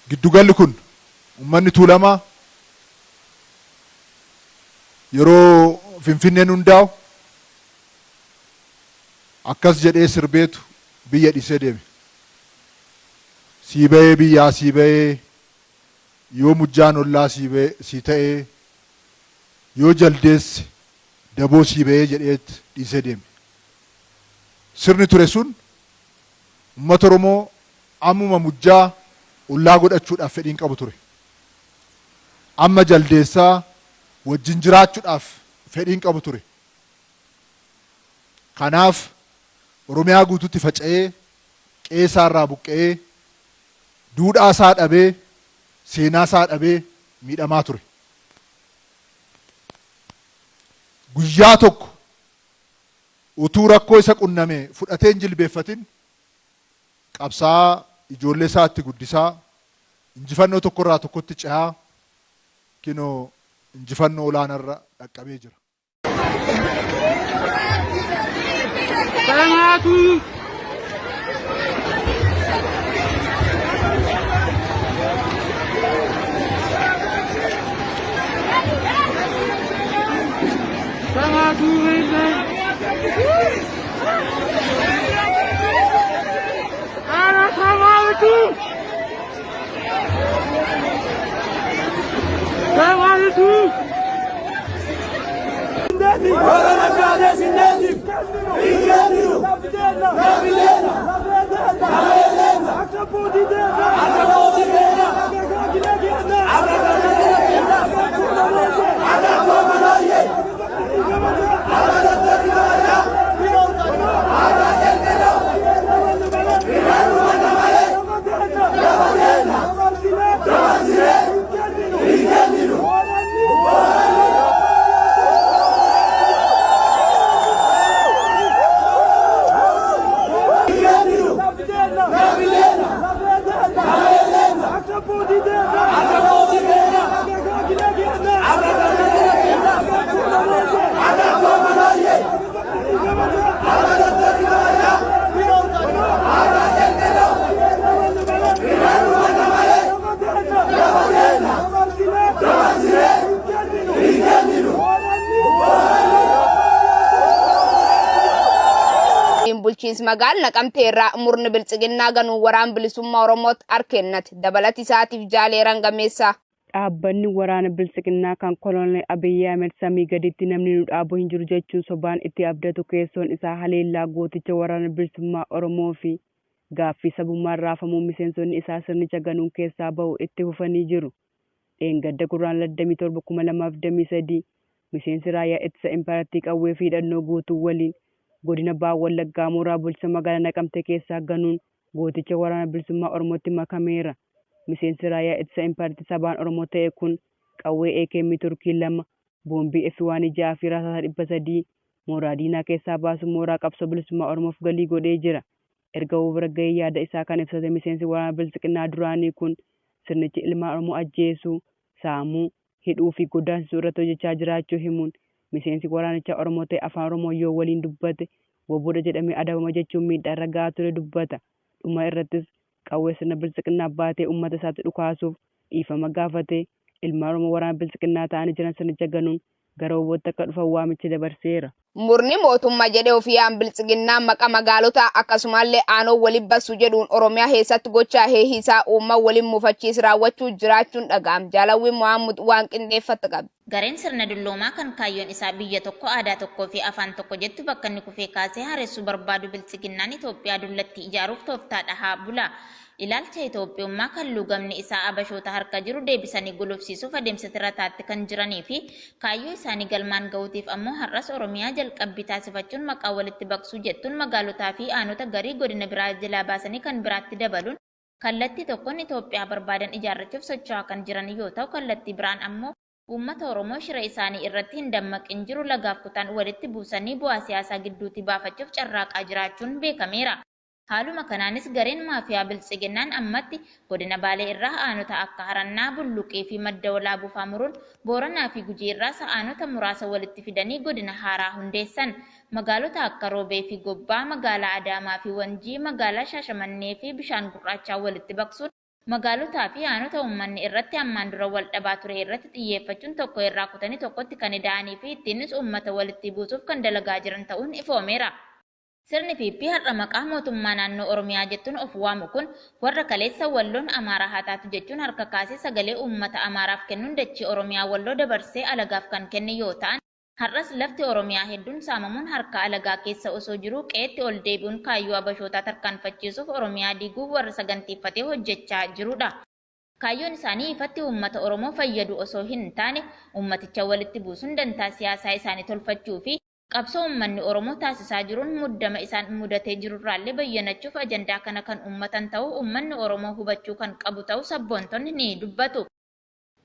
Giddugalli kun uummanni Tuulamaa yeroo Finfinneen hundaa'u akkas jedhee sirbeetu biyya dhiisee deeme. Sii ba'ee biyyaa sii ba'ee yoo mujjaan ollaa sii ta'ee yoo jaldeessi daboo sii ba'ee jedheet dhiisee deeme. Sirni ture sun uummata Oromoo ammuma mujjaa ollaa godhachuudhaaf fedhiin qabu ture. Amma jaldeessaa wajjin jiraachuudhaaf fedhiin qabu ture. Kanaaf Oromiyaa guututti faca'ee qe'ee isaarraa buqqa'ee duudhaa isaa dhabee seenaa isaa dhabee miidhamaa ture. Guyyaa tokko utuu rakkoo isa qunname fudhatee hin jilbeeffatin qabsaa'aa ijoollee isaatti guddisaa injifannoo tokkorraa tokkotti cehaa kinoo injifannoo olaanarra dhaqqabee jira. Samaatu! Samaatu Ana samaatu! Samaatu! Bulchiinsi magaala Naqamtee irraa murni biltsiginnaa ganuun waraan bilisummaa Oromootti harkennate. Dabalati isaatiif jaaleeran gameessaa. Dhaabbanni waraana Biltsiginnaa kan Koloneel Abiy Ahimed samii gaditti namni nu dhaabu hin jiru jechuun sobaan itti abdatu keessoon isaa haleellaa gooticha waraana bilisummaa Oromoo fi gaaffii sabummaan raafamuun miseensonni isaa sirnicha ganuun keessaa ba'uu itti fufanii jiru. Dheengadda Gurraandhala 27, 2023 miseensi raayyaa ittisa impaayerattii qawwee fi hidhannoo guutuu waliin godina Baha Wallaggaa mooraa bulchiinsa magaalaa Naqamtee keessaa ganuun gooticha waraana bilisummaa Oromootti makameera. Miseensi raayyaa ittisa impaayerattii sabaan Oromoo ta'e kun qawwee AKM Turkii 2, boombii F1 6 fi rasaasa 300 mooraa diinaa keessaa baasuun mooraa qabsoo bilisummaa Oromoof galii godhee jira. Erga wbo bira gahee yaada isaa kan ibsate miseensi waraana Biltsiqinnaa duraanii kun sirnichi ilmaan Oromoo ajjeesuu, saamuu, hidhuu fi godaansisuu irratti hojjechaa jiraachuu himuun miseensi waraanichaa Oromoo ta'e Afaan Oromoo yoo waliin dubbate wbo dha jedhamee adabama jechuun miidhaa irra gahaa ture dubbata. Dhuma irrattis qawwee sirna Biltsiqinnaaf baatee uummata isaatti dhukaasuuf dhiifama gaafatee ilmaan Oromoo waraana Biltsiqinnaa ta'anii jiran sirnicha ganuun gara WBOtti akka dhufan waamicha dabarseera. Murni mootumma jedhe ofii yaan biltsiginnaa maqa magaalota akkasumaallee aanoo wali bassu jedhuun Oromiyaa keessatti gochaa heehisaa uumman walin mufachiis raawwachuu jiraachuun dhaga'am. Jaalawwi Mohaamud waan qindeeffatte qabdi. Gareen sirna dulloomaa kan kaayyoon isaa biyya tokko, aadaa tokkoo fi afaan tokko jettu bakka inni kufee kaasee haaressuu barbaadu Biltsiginnaan Itoophiyaa dullattii ijaaruuf tooftaa dhahaa bula. Ilaalcha Itoophiyummaa kan luugamni isaa Abashoota harka jiru deebisanii gulufsiisuuf adeemsa tirataatti kan jiranii fi kaayyoo isaanii galmaan gahuutiif ammoo har'as Oromiyaa jalqabbii taasifachuun maqaa walitti baqsuu jettuun magaalotaa fi aanota garii godina biraa jalaa baasanii kan biraatti dabaluun kallattii tokkoon Itoophiyaa barbaadan ijaarrachuuf socho'aa kan jiran yoo ta'u kallattii biraan ammoo uummata Oromoo shira isaanii irratti hin dammaqin jiru lagaaf kutaan walitti buusanii bu'aa siyaasaa gidduutii baafachuuf carraaqaa jiraachuun beekameera. Haaluma kanaanis gareen maafiyaa Biltsiginnaan ammatti godina Baalee irraa aanota akka Harannaa, Bulluqii fi Madda Walaabuu faa muruun Booranaa fi Gujii irraas aanota muraasa walitti fidanii godina haaraa hundeessan. Magaalota akka Roobee fi Gobbaa, magaalaa Adaamaa fi Wanjii, magaalaa Shaashamannee fi Bishaan Gurraachaa walitti baqsuun Magaalotaa fi aanota uummanni irratti ammaan dura wal dhabaa ture irratti xiyyeeffachuun tokko irraa kutanii tokkotti kan ida'anii fi ittiinis uummata walitti buusuuf kan dalagaa jiran ta'uun ifoomeera. Sirni PP har'a maqaa mootummaa naannoo Oromiyaa jettuun of waamu kun warra kaleessa Walloon Amaaraa haa taatu jechuun harka kaasee sagalee uummata Amaaraaf kennuun dachee Oromiyaa Walloo dabarsee alagaaf kan kenne yoo ta'an, har'as lafti Oromiyaa hedduun saamamuun harka alagaa keessa osoo jiruu qe'eetti ol deebi'uun kaayyoo Abashootaa tarkaanfachiisuuf Oromiyaa diiguuf warra saganteeffatee hojjechaa jirudha. Kaayyoon isaanii ifatti uummata Oromoo fayyadu osoo hin taane uummaticha walitti buusuun dantaa siyaasaa isaanii tolfachuu fi qabsoo uummanni Oromoo taasisaa jiruun muddama isaan mudatee jirurraallee bayyanachuuf ajandaa kana kan uummatan ta'uu uummanni Oromoo hubachuu kan qabu ta'uu sabboontonni ni dubbatu.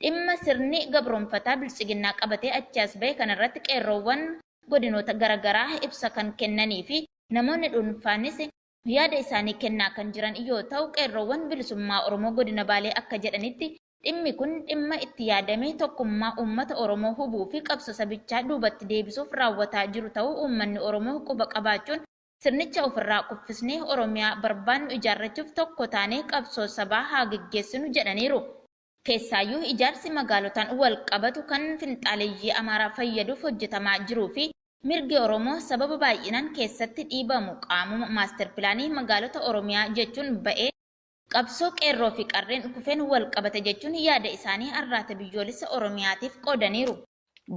Dhimma sirni gabroonfataa biltsiginnaa qabatee achi as bahe kanarratti qeerroowwan godinoota garaagaraa ibsa kan kennanii fi namoonni dhuunfaanis yaada isaanii kennaa kan jiran yoo ta'u, qeerroowwan bilisummaa Oromoo godina Baalee akka jedhanitti dhimmi kun dhimma itti yaadamee tokkummaa uummata Oromoo hubuu fi qabsoo sabichaa duubatti deebisuuf raawwataa jiru ta'uu uummanni Oromoo quba qabaachuun sirnicha ofirraa kuffisnee Oromiyaa barbaannu ijaarrachuuf tokko taanee qabsoo sabaa haa geggeessinu jedhaniiru. Keessaayyuu ijaarsi magaalotaan wal qabatu kan finxaaleyyii Amaaraa fayyaduuf hojjetamaa jiruu fi mirgi Oromoo sababa baay'inaan keessatti dhiibamu qaamuma maaster pilaanii magaalota Oromiyaa jechuun ba'ee qabsoo qeerroo fi qarreen kufeen wal qabate jechuun yaada isaanii Arraata Biyyoolessa Oromiyaatiif qoodaniiru.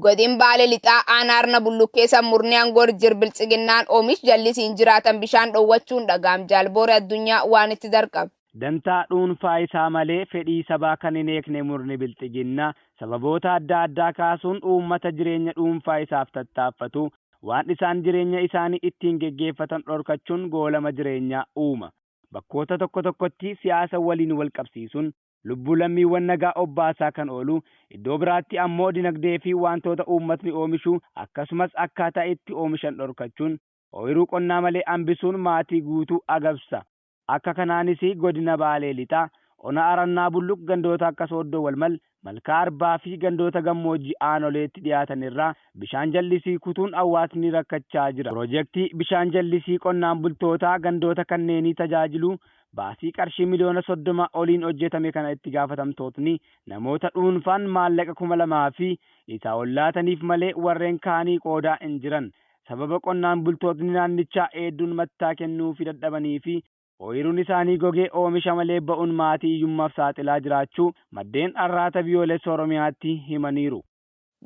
Godin Baalee Lixaa aanaa Arna Bulluq keessa murni aangoo jir biltsiginnaan oomish jallisiin jiraatan bishaan dhoowwachuun dhaga'am. Jaalboore addunyaa waan itti darqabe. Dantaa dhuunfaa isaa malee fedhii sabaa kan hin eegne murni bilxiginnaa sababoota adda addaa kaasuun uummata jireenya dhuunfaa isaaf tattaaffatu waan isaan jireenya isaanii ittiin geggeeffatan dhorkachuun goolama jireenyaa uuma. Bakkoota tokko tokkotti siyaasa waliin wal qabsiisuun lubbuu lammiiwwan nagaa obbaasaa kan oolu, iddoo biraatti ammoo dinagdee fi wantoota uummatni oomishu akkasumas akkaataa itti oomishan dhorkachuun ooyiruu qonnaa malee hambisuun maatii guutuu agabsa. Akka kanaanis godina Baalee Lixaa ona Arannaa Bulluq gandoota akka Sooddoo Walmal, Malkaa Arbaa fi gandoota gammoojjii aanoleetti dhiyaatan irraa bishaan jallisii kutuun hawaasni rakkachaa jira. Piroojeektii bishaan jallisii qonnaan bultootaa gandoota kanneenii tajaajilu baasii qarshii miliyoona 30 oliin hojjetame kana itti gaafatamtootni namoota dhuunfaan maallaqa 2000 fi isaa ol laataniif malee warreen kaanii qoodaa hin jiran. Sababa qonnaan bultootni naannichaa hedduun mattaa kennuufii dadhabanii fi ooyiruun isaanii gogee oomisha malee ba'uun maatii hiyyummaaf saaxilaa jiraachuu maddeen Arraata Biyyoolessa Oromiyaatti himaniiru.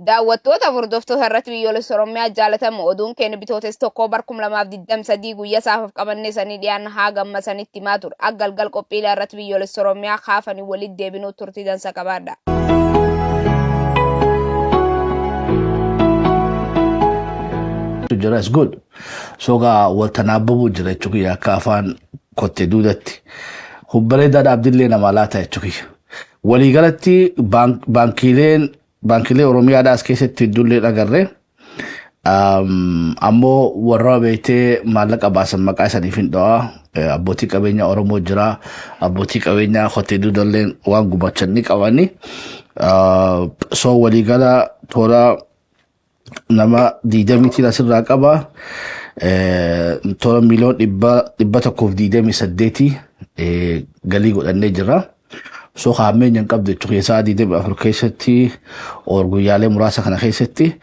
Daawwattoota hordoftoota irratti biyyoolessa Oromiyaa jaalatamu, oduun keenya bitootessa 1 bar 2023 guyyaa saafaaf qabannee sanii dhiyaanna haa gammasanitti himaa ture. Akka galgal qophiilee irratti biyyoolessa Oromiyaa kaafanii walitti deebinuu turtii dansa qabaadha. Jira is good. So gaa wal tanaabbabuu jira jechuu kiyya akka afaan kottee duudatti. Hubbareedaa dhaabdillee namaa laata jechuu kiyya. Waliigalatti baankiileen baankiilee Oromiyaadhaa as keessatti hedduullee agarre. Ammoo warra beektee maallaqa baasan maqaa isaaniif hin dhawaa. Abbootii qabeenyaa Oromoo jira. Abbootii qabeenyaa kottee duudallee waan gumachan ni qabani. So waliigala toora nama 20tiin asirraa qaba. Toora miliyoon 128 galii godhannee jirra. So haammeenya hin qabdu jechuudha keessaa 24 keessatti or guyyaalee muraasa kana keessatti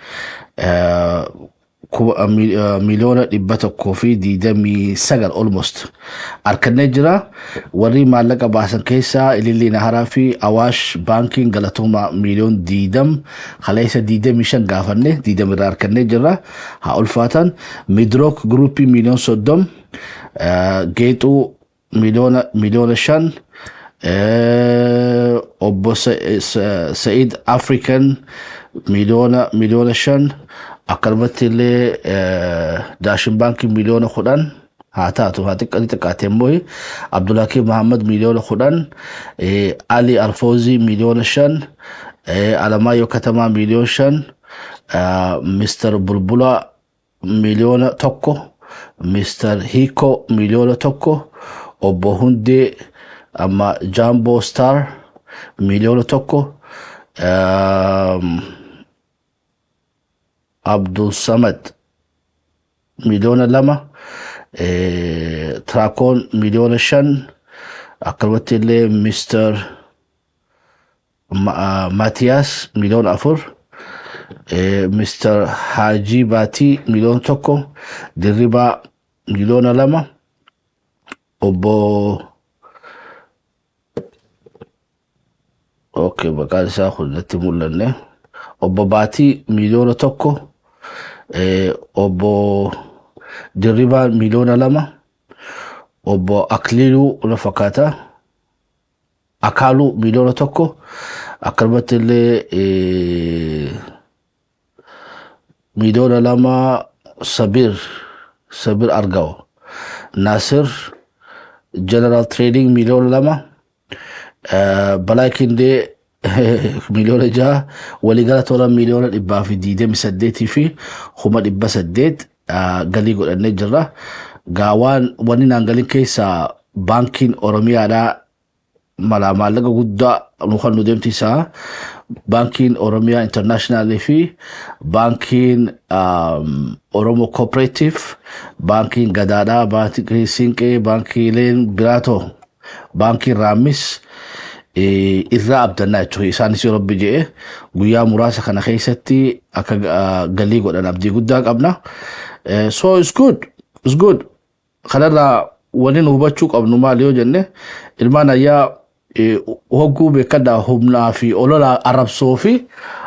miliyoona 129 almost harkannee jira. Warri maallaqa baasan keessaa Ilillii Naharaa fi Awaash Baankiin galatooma miliyoon 20, kaleessa 25 gaafanne 20 irraa harkannee jirra. Haa ulfaatan. Midrook Gruupii miliyoon 30, Geexuu miliyoona 5, obbo Sa'id African miliyoona 5, akkanumatti illee Daashin Baankii miliyoona 10 haa taatu, haa xiqqaati xiqqaate immoo Abdulhakim Muhammad miliyoona 10, Ali Alfoozii miliyoona 5, Alamaayyoo Katamaa miliyoona 5, Mr. Bulbula miliyoona 1, Mr. Hiiko miliyoona 1, obbo Hundee amma Jaamboo Star miliyoona 1, Abdul Samad miliyoona 2, Tiraakoon miliyoona 5, Akkanumatti illee Mr. Maatiyaas 4 miliyoona, Mr. Haajii Baatii 1 miliyoona, Dirribaa 2 miliyoona, obbo, okay, maqaan isaa kun natti mul'anne, obbo Baatii 1 miliyoona, obbo Dirribaa 2 miliyoona, obbo Akliiluu na fakkaata, Akaaluu 1 miliyoona, akkanumatti illee 2 miliyoona Sabir Argaw, Nasir General Trading 2 miliyoona, Balaa Kindee 6 miliyoona, waliigala tola 128,800,000 galii godhannee jirra. Gaawaan wanni naan galin keessaa baankiin Oromiyaadhaa mala maallaqa guddaa nu kan nu deemti isaa, baankiin Oromiyaa International fi baankiin Oromo Cooperative, baankiin Gadaadhaa, baankiin Sinqee, baankiileen biraatoo, baankiin Raammis irraa abdannaa jechuudha. Isaanis yoo Rabbi jedhe guyyaa muraasa kana keessatti akka galii godhan abdii guddaa qabna. So it's good. It's good. Kanarraa wanni nu hubachuu qabnu maali yoo jenne, ilmaan ayyaa, hogguu beekadhaa, humnaa fi olola arrabsoo fi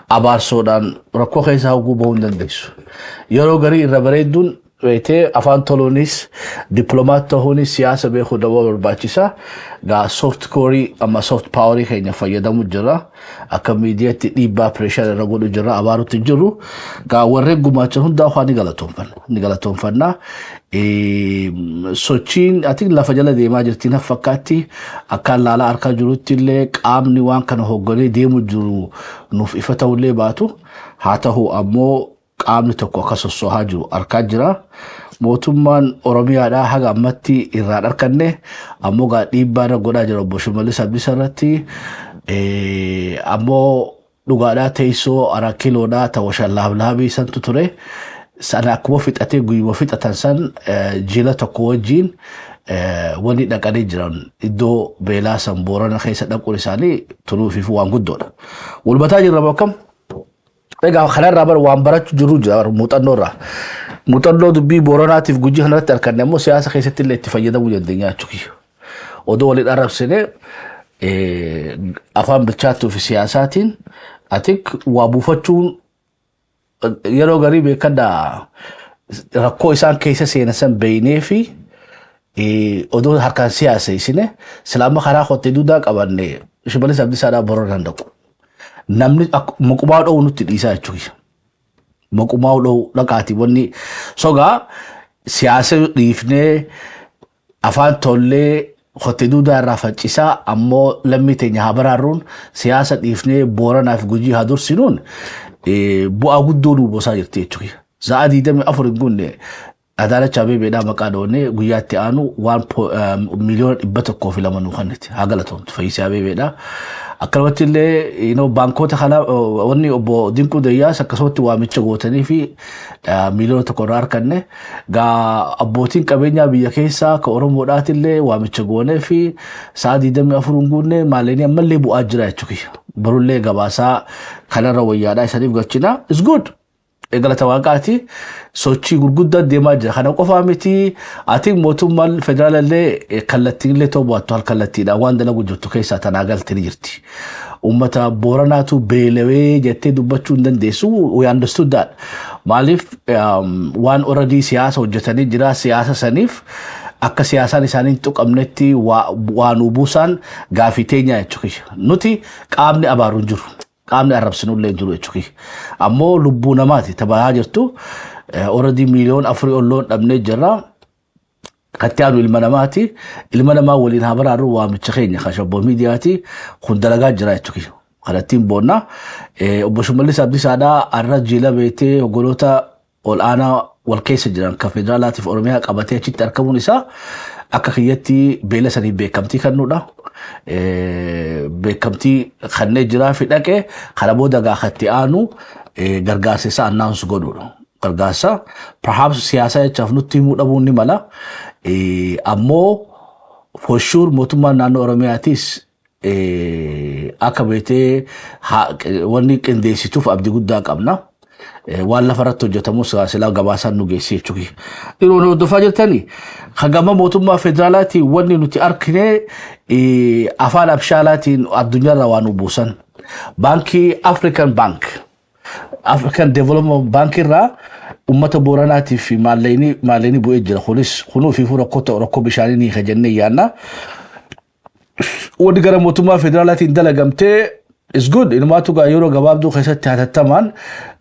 abaarsoodhaan rakkoo keessaa hogguu bahuu hin dandeessu. Yeroo garii irra bareedduun beektee afaan toluunis, dippiloomaat ta'uunis, siyaasa beekuu daboo barbaachisa. Gaa soft core amma soft power keenya fayyadamu jira. Akka miidiyaatti dhiibbaa, pressure irra godhu jira, abaarutti hin jiru. Gaa warreen gumaachan hundaa waan ni galatoonfanna. Ni galatoonfanna. Sochiin ati lafa jala deemaa jirti na fakkaatti. Akkaan laalaa harkaa jirutti illee qaamni waan kana hoogganee deemu jiru nuuf ifa ta'ullee baatu, haa ta'u ammoo qaamni tokko akka sossoohaa jiru arkaa jira. Mootummaan Oromiyaadhaa haga ammatti irraa dharkanne, ammoo gaa dhiibbaa irra godhaa jira obbo Shimallis Abdiisaa irratti. Ammoo dhugaadhaa teessoo Araa Kiiloodhaa ta'u shallaablaabii santu ture. Sana akkuma fixatee, guyyuma fixatan san jila tokko wajjin wanni dhaqanii jiran iddoo beelaa san Boorana keessa dhaquun isaanii turuufiif waan guddoodha. Walbataa jirra akkam? Egaa kanarraa bara waan barachuu jiru jira muuxannoo irraa. Muuxannoo dubbii Booranaatiif Gujii kanarratti arganne immoo siyaasa keessatti illee itti fayyadamuu dandeenya jechuudha. Odoo waliin arrabsine, afaan bilchaattuu fi siyaasaatiin atik waa buufachuun yeroo garii beekadhaa, rakkoo isaan keessa seenan san beeynee fi odoo harkaan siyaasa isine sila amma karaa kottee duudaa qabanne Shimallis Abdiisaadhaa Boorana danda'u. Namni maqumaa dha'uu nutti dhiisaa jechuudha. Maqumaa dha'uu dhaqaati wanni sogaa siyaasa dhiifnee afaan tollee kottee duudaa irraa faccisaa, ammoo lammii teenya haa baraarruun, siyaasa dhiifnee Booranaaf Gujii haa dursinuun bu'aa guddoo nu buusaa jirti jechuudha. Sa'a 24 hin guunne Adaanach Abeebeedhaa maqaa dhoonee guyyaatti aanu waan 102 miliyoona nuu kenniti. Haa galatoomtu Fayyisee Abeebeedhaa. Akkanumatti illee baankota kana wanni obbo Dinquu Dayyaas akkasumatti waamicha gootanii fi 1 miliyoona irraa arganne. Gaa abbootiin qabeenyaa biyya keessaa ka Oromoodhaati illee waamicha goonee fi sa'a 24 hin guunne maallaqni ammallee bu'aa jira jechuudha. Barullee gabaasaa kanarra wayyaadhaa isaniif galchina. It's good. Galata Waaqaati, sochii gurguddaa deemaa jira. Kana qofaa miti, ati mootummaan federaala illee kallattiin illee ta'uu baattu al kallattiidhaan waan dalagu jirtu keessaa tanaa galte ni jirti. Uummata Booranaatu beelawee jettee dubbachuu hin dandeessu. We understood that. Maaliif, waan already siyaasa hojjetanii jira, siyaasa saniif akka siyaasaan isaanii hin tuqamnetti waa nu buusaan gaafii teenya jechuudha. Nuti qaamni abaaru hin jiru. Qaamni arrabsinullee hin jiru jechuudha. Ammoo lubbuu namaati tabahaa jirtu. Already 4 miliyoona ol loon dhabnee jirra. Katti aanu ilma namaati. Ilma namaa waliin haa baraarru waamicha keenya kan Shabboo Miidiyaati. Kun dalagaa jira jechuudha. Kanattiin boonna. Obbo Shimallis Abdiisaadhaa har'a jiila beetee hogganoota ol aanaa wal keessa jiran kan federaalaatiif Oromiyaa qabatee achitti argamuun isaa akka kiyyatti beela saniif beekamtii kennuudha. Beekamtii kanneen jiraa fi dhaqee kana booda gaafatti aanu gargaarsa isaa announce godhuudha. Gargaarsa perhaps siyaasa jechaaf nutti himuu dhabuun ni mala. Ammoo For sure mootummaan naannoo Oromiyaatis akka beetee wanni qindeessituuf abdii guddaa qabna. Waan lafa irratti hojjetamus silaa gabaasaan nu geessi jechuudha. Yeroo nu hordofaa jirtani, hagama mootummaa federaalaatiin wanni nuti argine afaan abshaalaatiin addunyaarraa waan nu buusan. Baankii African Bank, African Development Bank irraa uummata Booranaatiif maallaqni bu'ee jira. Kunis kunuu fi rakkoo rakkoo bishaanii ni jennee yaanna. Wanni gara mootummaa federaalaatiin dalagamtee is good. Inumaatu gaa yeroo gabaabduu keessatti hatattamaan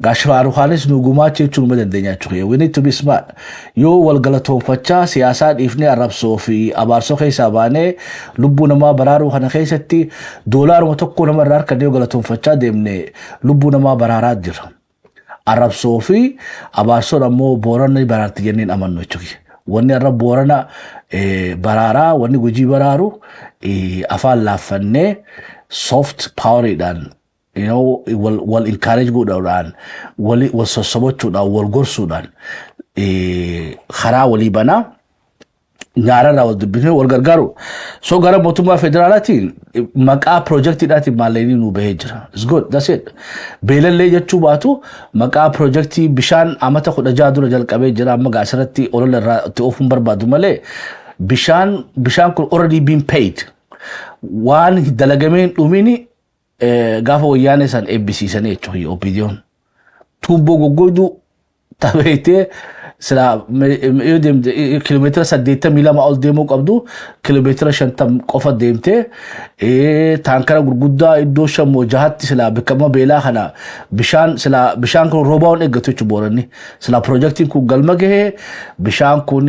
gaashfaaruhaanis nu gumaacha jechuun numa dandeenya jechuudha. We need to be smart. Yoo wal galatoonfachaa siyaasaa dhiifnee, arrabsoo fi abaarsoo keessaa baanee, lubbuu namaa baraaruu kana keessatti doolaaruma tokko nama irraa harka yoo galatoonfachaa deemne, lubbuu namaa baraaraa jira. Arrabsoo fi abaarsoon ammoo Booranni baraarti jenneen amannu jechuudha. Wanni irra Boorana baraaraa, wanni Gujii baraaru, afaan laaffannee soft poweriidhaan wal wal encourage godhuudhaan, wal wal sossobachuudhaan, wal gorsuudhaan, karaa walii banaa nyaararraa wal dubbifnee wal gargaaru. So gara mootummaa federaalaatiin maqaa piroojeektiidhaatiin maallaqni nu bahee jira. It's good. That's it. Beelallee jechuu baatu, maqaa piroojeektii bishaan amata 16 dura jalqabee jira. Amma gaa asirratti olola irraa itti oofuun barbaadu malee, bishaan kun already been paid. Waan dalagamee hin dhumini gaafa Wayyaanee san eebbisiisanii jechuudha OPDOn. Tuubboo goggoyduu tabeetee sila yoo deemte kiiloomeetira 82 ol deemuu qabdu, kiiloomeetira 50 qofa deemtee, taankara gurguddaa iddoo shan jahatti sila bakka beelaa kana bishaan sila bishaan kun roobaa on eeggatu jechuudha. Booranni sila piroojeektiin kun galma gahee, bishaan kun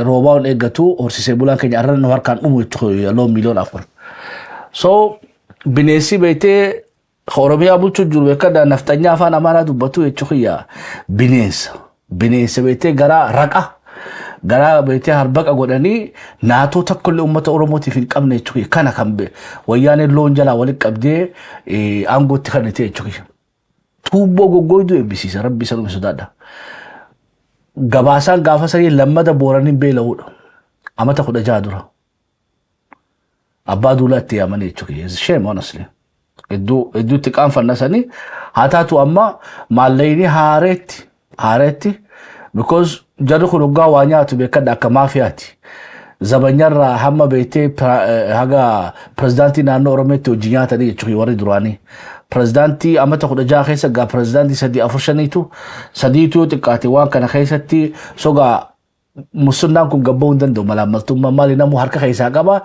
roobaa on eeggatu, horsiisee bulaan keenya arra nu harkaan dhumu jechuudha, loon 4 miliyoona. So bineensi beektee Oromiyaa bulchuu jiru beekadha, nafxanyaa afaan Amaaraa dubbatu jechuudha, bineensa. Bineensa beektee garaa raqa, garaa beektee harbaqa godhanii naatoo tokkollee uummata Oromootiif hin qabne jechuudha. Kana kan Wayyaaneen loon jalaa walitti qabdee aangootti kennite jechuudha. Tuubboo goggoyduu eebbisiisa, rabbi isa dhume sodaadha. Gabaasaan gaafa sanii lammada Booraniin beela'uudha. Amata 16 dura. Abbaa Duulaa itti yaamanii jechuudha. Shame, honestly. Hedduu hedduutti qaanfanna sanii. Haa taatu, amma maallaqni haareetti, because jarri kun hoggaa waa nyaatu beekadha, akka maafiyaati. Zabanyarraa hamma beektee haga pirezidaantii naannoo Oromiyaatti hojii nyaatanii jechuudha warri duraanii. Pirezidaantii amata 16 keessa gaa pirezidaantii sadii, afur, shaniitu, sadiitu yoo xiqqaate waan kana keessatti sogaa. Musunnaan kun gabba'uu hin danda'u, malaammaltummaa maali, namuu harka keessaa qaba,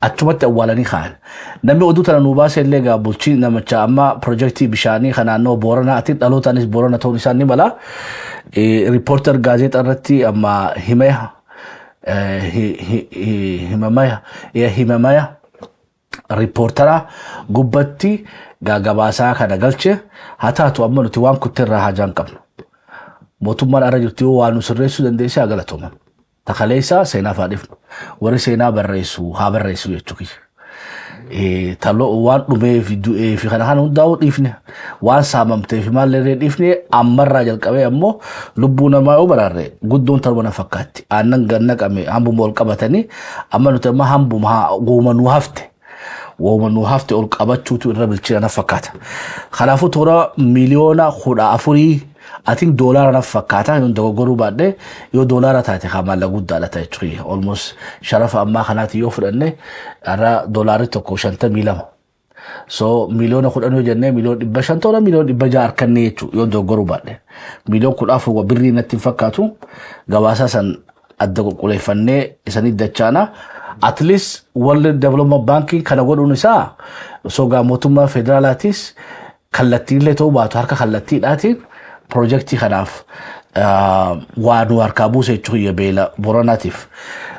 achumatti awwaalanii kaa'an. Namni oduu tana nuu baase illee gaa bulchii namicha amma piroojeektii bishaanii kan naannoo Booranaa ati dhalootaanis Boorana ta'uun isaan ni mala. Riippoortar gaazexaa irratti amma himaya himamaya himamaya riippoortara gubbatti gabaasaa kana galche. Haa taatu, amma nuti waan kutteerraa haajaan qabnu. Mootummaan arra jirtu yoo waan nu sirreessuu dandeesse haa galatooman. Takaleessaa seenaaf haa dhifnu. Warri seenaa barreessu haa barreessu jechuudha. Taloo waan dhumee fi du'ee fi kana kana hundaa'uu dhiifne, waan saamamtee fi maallee dhiifne, ammarraa jalqabee ammoo lubbuu namaa yoo baraarre guddoon tarba na fakkaatti. Aannan ganna qame hambuma ol qabatanii, amma nuti amma hambuma wooma nu hafte. Wooma nu hafte ol qabachuutu irra bilchina na fakkaata. Kanaafuu toora 14 miliyoona atiin doolaara na fakkaata, yoo dogoggoruu baadhee, yoo doolaara taate haa maallaqa guddaadha ta'e jechuudha. Almost sharafa ammaa kanaati yoo fudhanne, har'a doolaarri tokko 52. So 10 miliyoona yoo jennee, 500 miliyoona toora 600 miliyoona harkannee jechuudha yoo dogoggoruu baadhe. 14 miliyoona birrii natti hin fakkaatu, gabaasaa san adda qulqulleeffannee isanii dachaana. At least World Development Banking kana godhuun isaa sogaa mootummaa federaalaatis kallattiillee ta'uu baatu, harka kallattiidhaatiin piroojeektii kanaaf waa nu harkaa buuse jechuudha beela Booranaatiif.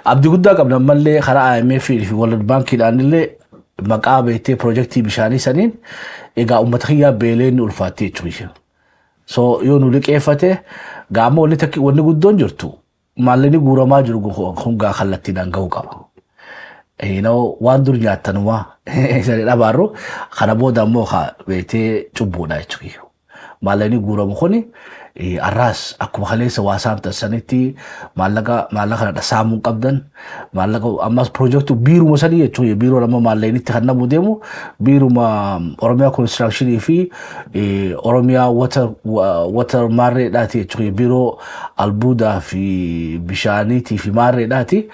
Abdii guddaa qabna ammallee karaa IMF fi World Bankiidhaan illee maqaa beektee piroojeektii bishaanii saniin egaa uummata kiyyaa beelee ni ulfaatti jechuudha. So yoo nu liqeeffate gaama wanni takki wanni guddoon jirtu, maallaqni guuramaa jiru kun gaa kallattiidhaan gahuu qaba. Waan dur nyaattanumaa isanii dhabaarru kana booda ammoo beektee cubbuudha jechuudha. Maallaqni guuramu kuni arraas akkuma kaleessa waa saamtan sanitti maallaqa kana saamuu qabdan. Maallaqa ammas piroojeektii biiruma sanii jechuudha. Biiroon amma maallaqni itti kennamu deemu biiruma Oromiyaa Construction fi Oromiyaa Water maarreedhaati jechuudha. Biiroo albuudaa fi bishaaniitii fi maarreedhaati.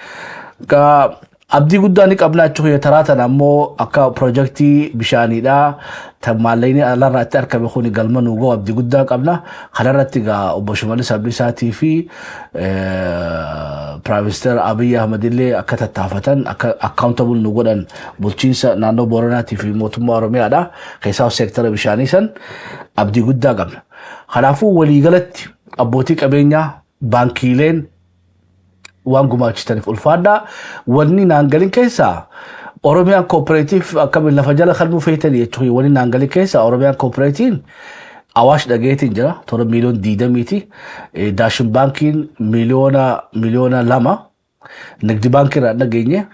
Abdii guddaa ni qabna jechuudha. Taraa tana ammoo akka piroojeektii bishaaniidhaa tan maallaqni alarraa itti argame kun galma nuu gahu abdii guddaa qabna. Kanarratti egaa obbo Shimallis Abdiisaatii fi Prime Minister Abiy Ahmed illee akka tattaafatan, akka accountable nu godhan bulchiinsa naannoo Booranaatii fi mootummaa Oromiyaadha. Keessaa seektara bishaanii san abdii guddaa qabna. Kanaafuu waliigalatti abbootii qabeenyaa, baankiileen waan gumaachitaniif ulfaadhaa. Wanni naan galin keessaa Oromiyaan Cooperative akkamiin lafa jala kan nu feetanii jechuudha. Wanni naan galin keessaa Oromiyaan Cooperativeiin Awaash dhageetiin jira, toora miiliyoon 20ti. Daashin Baankiin miiliyoona 2, Nigdi Baankii irraa dhageenye.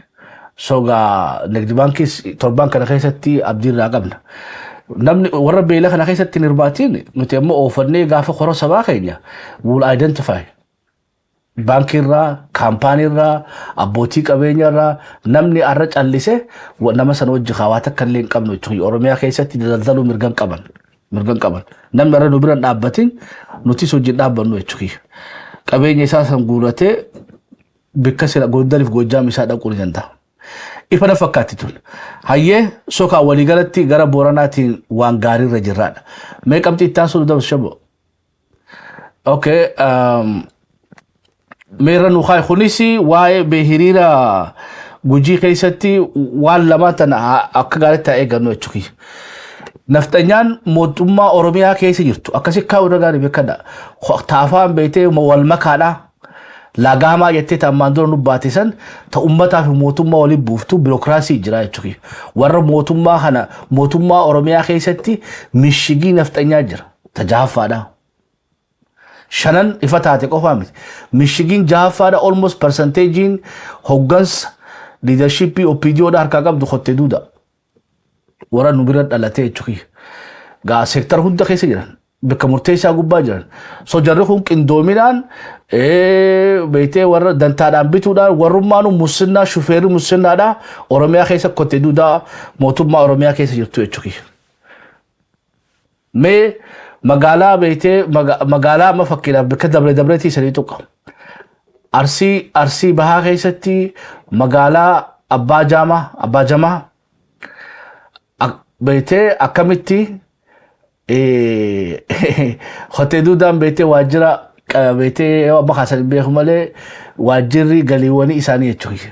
Sogaa Nigdi Baankiis torban kana keessatti abdii irraa qabna. Namni warra beela kana keessatti hin hirmaatiin nuti ammoo oofannee gaafa kora sabaa keenya will identify. Baankiirraa, kaampaaniirraa, abbootii qabeenyaarraa namni arra callise nama sana wajji hawaa takka illee hin qabnu jechuudha. Oromiyaa keessatti daldaluu mirgan qaban. Mirgan qaban. Namni arra nu bira hin dhaabbatin nutis wajjin dhaabbannu jechuudha. Qabeenya isaa san guuratee bikka sila Gondariif Goojjaam isaa dhaquu ni danda'a. Ifa na fakkaatti tun. Hayyee, sokaa waliigalatti gara Booranaatiin waan gaariirra jirraadha. Mee qabxii itti aansuu dabarsu, Shaboo? Okay. Meerra nu kaa'i. Kunis waa'ee hiriira Gujii keessatti waan lama tana akka gaariitti haa eeggannu jechuudha. Nafxanyaan mootummaa Oromiyaa keessa jirtu akkasi kaa'u irra gaarii beekadha. Taafaan beektee wal makaadha. Lagaamaa jettee ammaan dura nu baate san ta uummataa fi mootummaa waliin buuftu birookiraasii jira jechuudha. Warra mootummaa kana mootummaa Oromiyaa keessatti mishigii nafxanyaa jira. Ta jahaffaadha. Shanan ifa taate qofaa miti. Mishigiin jahaffaadha, almost percentageiin hoggansa leadershipii OPDOdha harkaa qabdu kottee duuda. Warra nu bira dhalatee jechuudha. Gaa seektara hunda keessa jiran. Bakka murteessaa gubbaa jiran. So jarri kun qindoominaan beektee warra dantaadhaan bituudhaan warrummaan musinnaa, shufeerri musinnaadha Oromiyaa keessa kottee duudaa mootummaa Oromiyaa keessa jirtu jechuudha. Mee magaalaa beektee magaalaa amma fakkiidhaaf bakka dabre dabreetii sanii tuqa. Arsii Bahaa keessatti magaalaa Abbaa Jaamaa, Abbaa Jamaa beektee akkamitti kottee duudaan beektee waajjira beektee amma kaasan beeku malee waajjirri galiiwwanii isaanii jechuudha.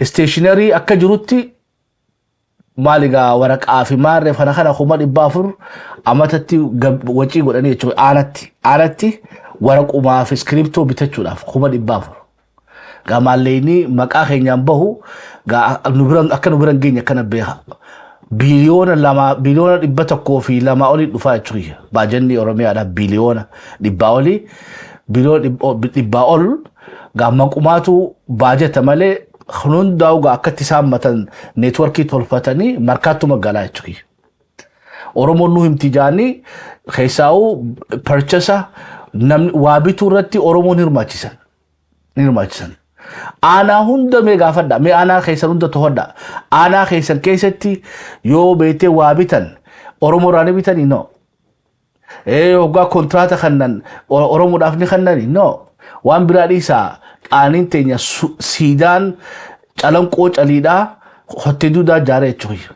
Stationery akka jirutti maali gaa waraqaa fi maarree kana 400,000 amatatti wacii godhanii jechuudha aanatti aanatti waraqumaa fi iskiriptoo bitachuudhaaf 400,000. Gaa maallaqni maqaa keenyaan bahu gaa nu bira akka nu bira hin geenye akkana beeka. Biliyoona 2, biliyoona 102 olii dhufaa jechuudha. Baajanni Oromiyaadha biliyoona 100 olii, biliyoona 100 ol gaa maqumaatu baajata malee hundaa'u gaa akkatti isaan matan networkii tolfatanii markaattu magaalaa jechuudha. Oromoon nu himti jaanii keessaa'uu purchase namni waa bituu irratti Oromoon hirmaachisan. Hirmaachisan. Aanaa hunda mee gaafadha. Mee aanaa keessan hunda to'adha. Aanaa keessan keessatti yoo beektee waa bitan Oromoo irraa ni bitanii? No. Hoggaa kontiraata kannan Oromoodhaaf ni kannani? No. Waan biraa dhiisaa, qaaniin teenya siidaan Calanqoo caliidhaa hottee duudaa ijaaree jechuudha.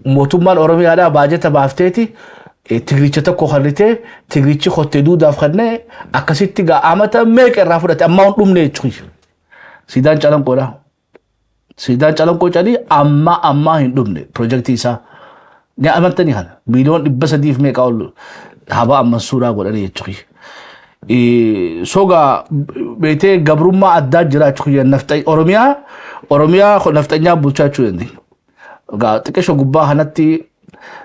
Mootummaan Oromiyaadhaa baajata baafteeti tigricha tokko kannitee tigrichi hottee duudaaf kannee akkasitti gaa amata meeqa irraa fudhate, ammaa hin dhumne jechuudha. Siidaan Calanqoodha. Siidaan Calanqoo calii ammaa ammaa hin dhumne piroojeektii isaa. Ni amantanii kana miiliyoon 300 fi meeqa ol habaa amma suuraa godhanii jechuudha. Soga beetee gabrummaa addaa jira jechuudha. Nafxa Oromiyaa nafxanyaa bulchaa jechuu dandeenya. Gaa xiqqisho gubbaa kanatti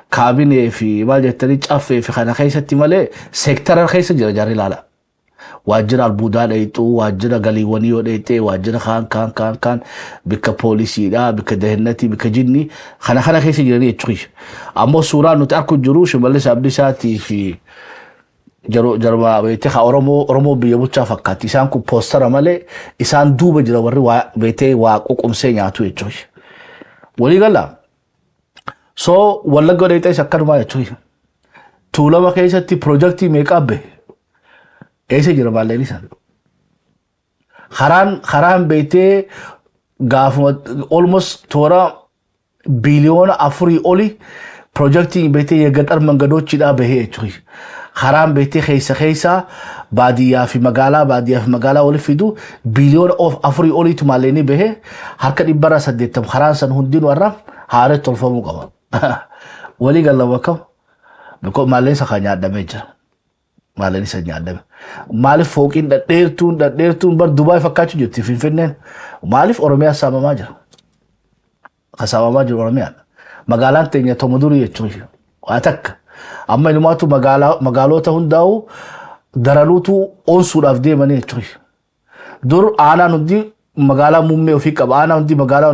kaabinee fi maal jettanii caffee fi kana keessatti malee seektara keessa jira jarri ilaala. Waajjira albuudaa dheeyxuu, waajjira galiiwwanii yoo dheeyxee, waajjira kaan kaan kaan kaan bikka poolisiidha, bikka dahinnatii, bikka jinni kana kana keessa jiranii jechuudha. Ammoo suuraan nuti arku jiru Shimallis Abdiisaatii fi jaruma beektee haa Oromoo Oromoo biyya bulchaa fakkaatti. Isaan kun poostara malee isaan duuba jira warri waa beektee waa ququmsee nyaatu jechuudha. Walii galaa. So Wallagga dheeyxees akkanumaa jechuudha. Tuulama keessatti piroojaktii meeqaa bahe? Eessa jira maalleen isaa? Karaan beektee gaafuma almost toora 4 biliyoona oli piroojaktii beektee የገጠር መንገዶችidhaa bahee jechuudha. Karaan beektee keessa keessa baadiyyaa fi magaalaa baadiyyaa fi magaalaa wali fidu 4 biliyoona oliitu maalleenii bahee harka 80% karaan san hundinuu irra haaree tolfamuu qaba. Walii galla kam? Maalleen isa kan nyaadhamee jira. Maalleen isa nyaadhame. Maaliif fooqiin dhadheertuun dhadheertuun bar Dubaay fakkaachuu jirti Finfinneen? Maaliif Oromiyaa saamamaa jira? Kan saamamaa jiru Oromiyaadha. Magaalaan teenya toma durii jechuudha. Waa takka. Amma inumaatu magaalota hundaa'u daranuutu oonsuudhaaf deemanii jechuudha. Dur aanaan hundi magaalaa muummee ofii qaba. Aanaa hundi magaalaa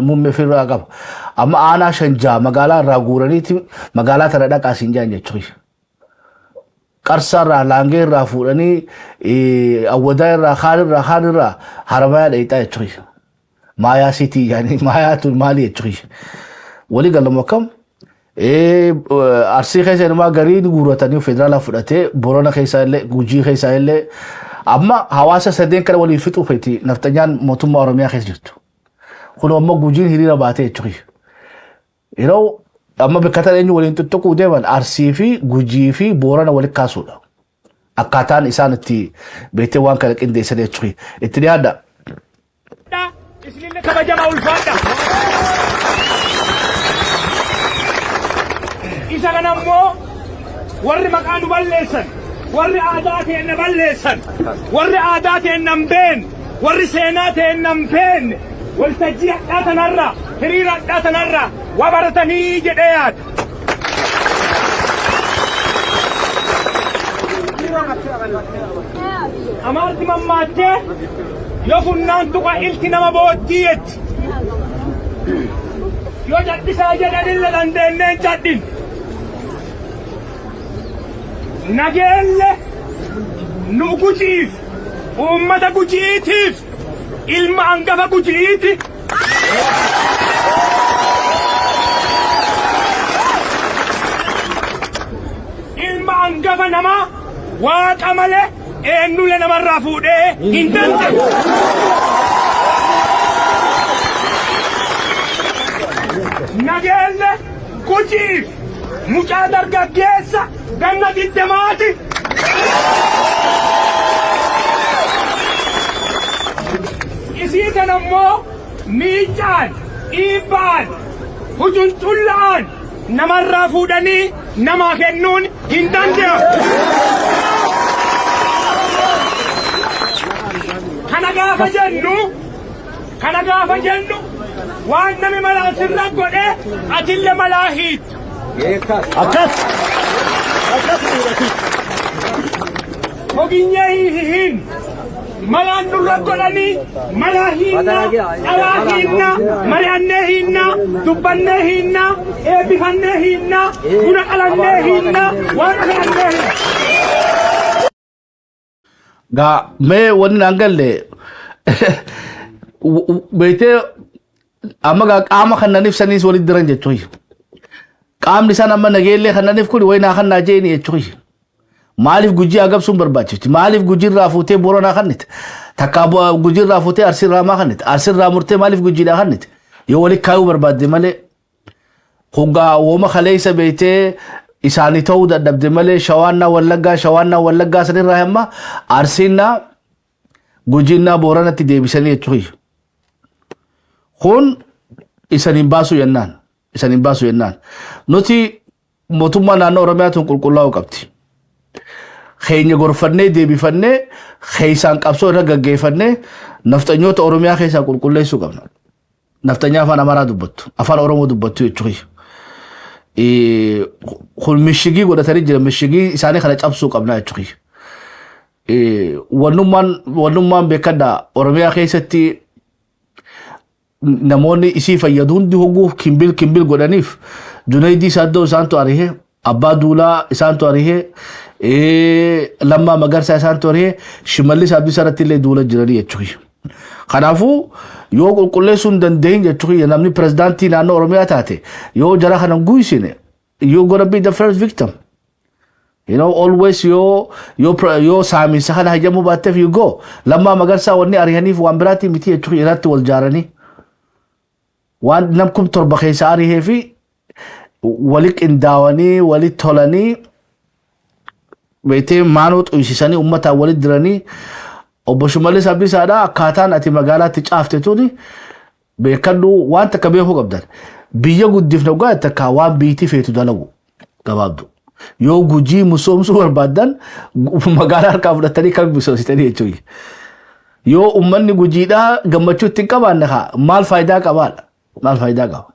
muummee ofii irraa qaba. Amma aanaa shan jaha magaalaa irraa guuraniiti magaalaa tana dhaqaa siin jaan jechuudha. Qarsaa irraa, Laangee irraa fuudhanii, Awwadaa irraa, kaan irraa, kaan irraa Haramayaa dheeyxaa jechuudha. Maayaa City yaani Maayaa tun maali jechuudha. Walii galamu akkam? Arsii keessa inumaa garii ni guuratanii federaalaa fudhatee, Borona keessa illee, Gujii keessa illee, amma hawaasa sadeen kana waliin fixuu feeti nafxanyaan mootummaa Oromiyaa keessa jirtu. Kun ammoo Gujiin hiriira baatee jechuudha. Yeroo amma bakka tana eenyu waliin tuttuquu deeman? Arsii fi Gujii fi Boorana walitti kaasuudha. Akkaataan isaan itti beektee waan kana qindeessan jechuudha. Itti dhiyaadha. Isinillee kabajamaa, ulfaadha. Isa kana immoo warri maqaa nu balleessan, warri aadaa keenya balleessan, warri aadaa keenya hin beekne, warri seenaa keenya hin beekne, waltajjii hadhaa tanarra, hiriira hadhaa tanarra waa baratanii jedhee yaada. Amaarti mammaattee yoo funnaan tuqa ilti nama boottii jetti. Yoo cadhisaa jedhanillee dandeenneen cadhin. Nageelle nu Gujiif, uummata Gujiitiif, ilma hangafa Gujiiti. Ilma hangafa namaa Waaqa malee eenyulle namarraa fuudhee hin danda'u. Nageelle Gujiif mucaa dargaggeessa ganna 20ti. Isii kana immoo miicaan, dhiibbaan, hujuncullaan namarraa fuudhanii namaa kennuun hin danda'amu. Kana gaafa jennu waan nami malaan sirra godhe atillee malaa hiittu. Akkas. Hoginyee hiihiin malaan nurra godhanii malaa hiinnaa, dhalaa hiinnaa, mari'annee hiinnaa, dubbannee hiinnaa, eebbifannee hiinnaa, buna qalannee hiinnaa, Waaqa kadhannee hiinnaa. Gaa mee wanni naan galle beektee amma gaa qaama kannaniif saniis walitti diran jechuudha. Qaamni isaan amma Nageellee kannaniif kun wayinaa kannaa jeeni jechuudha. Maaliif Gujii agabsuun barbaachifti? Maaliif Gujii irraa fuutee Booranaa kannite? Takkaa Gujii irraa fuutee Arsii irraa maa kannite? Arsii irraa murtee maaliif Gujiidhaa kannite? Yoo walitti kaayuu barbaadde malee hoggaa wooma kaleessa beektee isaanii ta'uu dadhabde malee Shawaannaa Wallaggaa, Shawaannaa Wallaggaa sanirraa hamma Arsiinnaa Gujiinnaa Booranatti deebisanii jechuudha. Kun isaniin baasuu jennaan. Isaniin baasuu jennaan. Nuti mootummaa naannoo Oromiyaa tun qulqullaa'uu qabdi. Keenya gorfannee deebifannee keessaan qabsoo irra gaggeeffannee nafxanyoota Oromiyaa keessaa qulqulleessuu qabna. Nafxanyaa afaan Amaaraa dubbattu, afaan Oromoo dubbattu jechuudha. Kun mishigii godhatanii jira, mishigii isaanii kana cabsuu qabna jechuudha. Wannummaan beekadha, Oromiyaa keessatti namoonni isii fayyadu hundi hogguu kimbil kimbil godhaniif, Junaydii Saaddoo isaantu arihee, Abbaa Duulaa isaantu arihee, Lammaa Magarsaa isaantu arihee, Shimallis Abdiisaa irratti illee duula jiranii jechuudha. Kanaafuu yoo qulqulleessuu hin dandeenye jechuudha, namni pirezidaantii naannoo Oromiyaa taate yoo jara kana guysine, you gonna be the first victim. Always yoo saaminsa kana hayyamuu baatteef, you go. Lammaa Magarsaa wanni arihaniif waan biraatti miti jechuudha, irratti wal jaaranii. Waan nam 7,000 keessa arihee fi wali qindaawanii wali tolanii beektee maanoo xuyisisanii uummataan wali diranii. Obbo Shimallis Abdiisaadha, akkaataan ati magaalaatti caafte tuni beekadhu. Waan takka beekuu qabdan, biyya guddifna dhugaa takka waan biitii feetu dalagu gabaabdu. Yoo Gujii misoomsuu barbaaddan, magaalaa harkaa fudhatanii kan misoomsitanii jechuudha. Yoo uummanni Gujiidhaa gammachuu itti hin qabaanne, haa maal faayidaa qabaadha? Maal faayidaa qaba?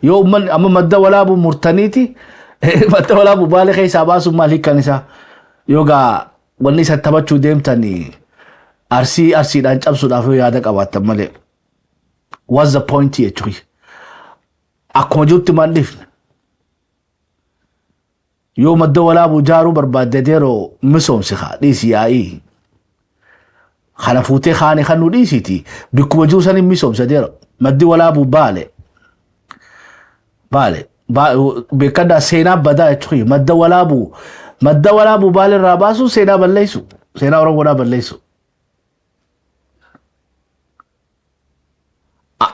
Yoo uummanni amma Madda Walaabuu murtaniiti, Madda Walaabuu Baalee keessaa baasuun maal hiikkan isaa? Yoo gaa wanni isa taphachuu deemtanii Arsii Arsiidhaan cabsuudhaaf yoo yaada qabaattan malee. What's the point jechuudha? Akkuma jirutti maal dhiifne? Yoo Madda Walaabuu jaaruu barbaadde, yeroo misoomsi haa dhiisi yaa'ii. Kana fuutee kaane kan nu dhiisiti, bikkuma jiru sanin misoomsa deero. Maddi Walaabuu Baale. Baale. Beekadhaa, seenaa badaa jechuudha. Madda Walaabuu Baale irraa baasu, seenaa balleessu. Seenaa Oromoodhaa balleessu.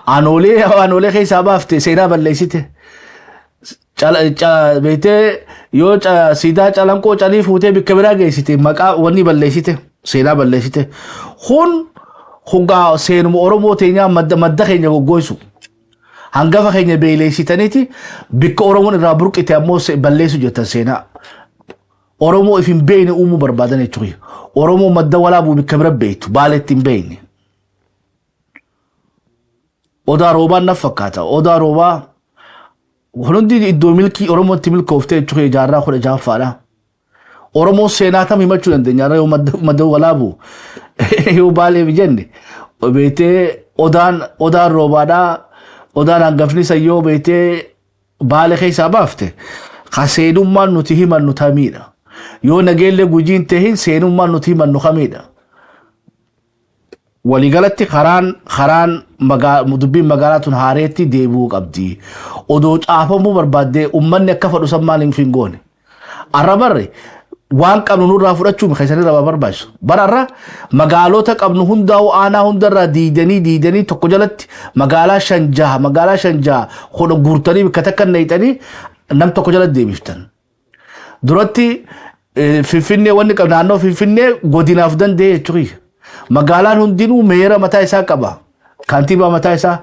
Aanoolee keessaa baafte, seenaa balleessite. Beektee yoo siidaa Calanqoo calii fuutee bikka biraa geessite, maqaa wanni balleessite, seenaa balleessite. Kun hungaa seenuma Oromoo teenyaa madda keenya goggoisu. Hangafa keenya beeleessitaniiti bikka Oromoon irraa burqite ammoo balleessu jettan seenaa. Oromoo if hin beekne uumuu barbaadan jechuudha. Oromoo Madda Walaabuu bikka bira beektu, Baaleetti hin beekne. Odaa Roobaan na fakkaata. Odaa Roobaa hundi iddoo milkii Oromootti milkooftee jechuudha, jaarraa 16ffaadha. Oromoo seenaa tam himachuu dandeenya yoo Madda Walaabuu yoo Baalee jenne, beektee odaan Roobaadhaa, odaan hangafni sayyoo beektee Baale keessaa baafte, ka seenummaan nuti himannu tamiidha. Yoo nageellee Gujiin tahin, seenummaan nuti himannu kamiidha? Waliigalatti karaan dubbiin magaalaa tun haareetti deebi'uu qabdi. Odoo caafamuu barbaaddee, uummanni akka fedhu san maal hin goone? Arra barre waan qabnu nurraa fudhachuu keessanirraa barbaachisu. Bara arra magaalota qabnu hundaa'u aanaa hundarraa diidanii diidanii tokko jalatti magaalaa shan jaha, magaalaa shan jaha kudha guurtanii bakka takka naqxanii nam tokko jalatti deebiftan. Duratti Finfinnee wanni qabnu naannoo Finfinnee godinaaf danda'e jechuudha. Magaalaan hundinuu meera mataa isaa qaba. Kantiibaa mataa isaa.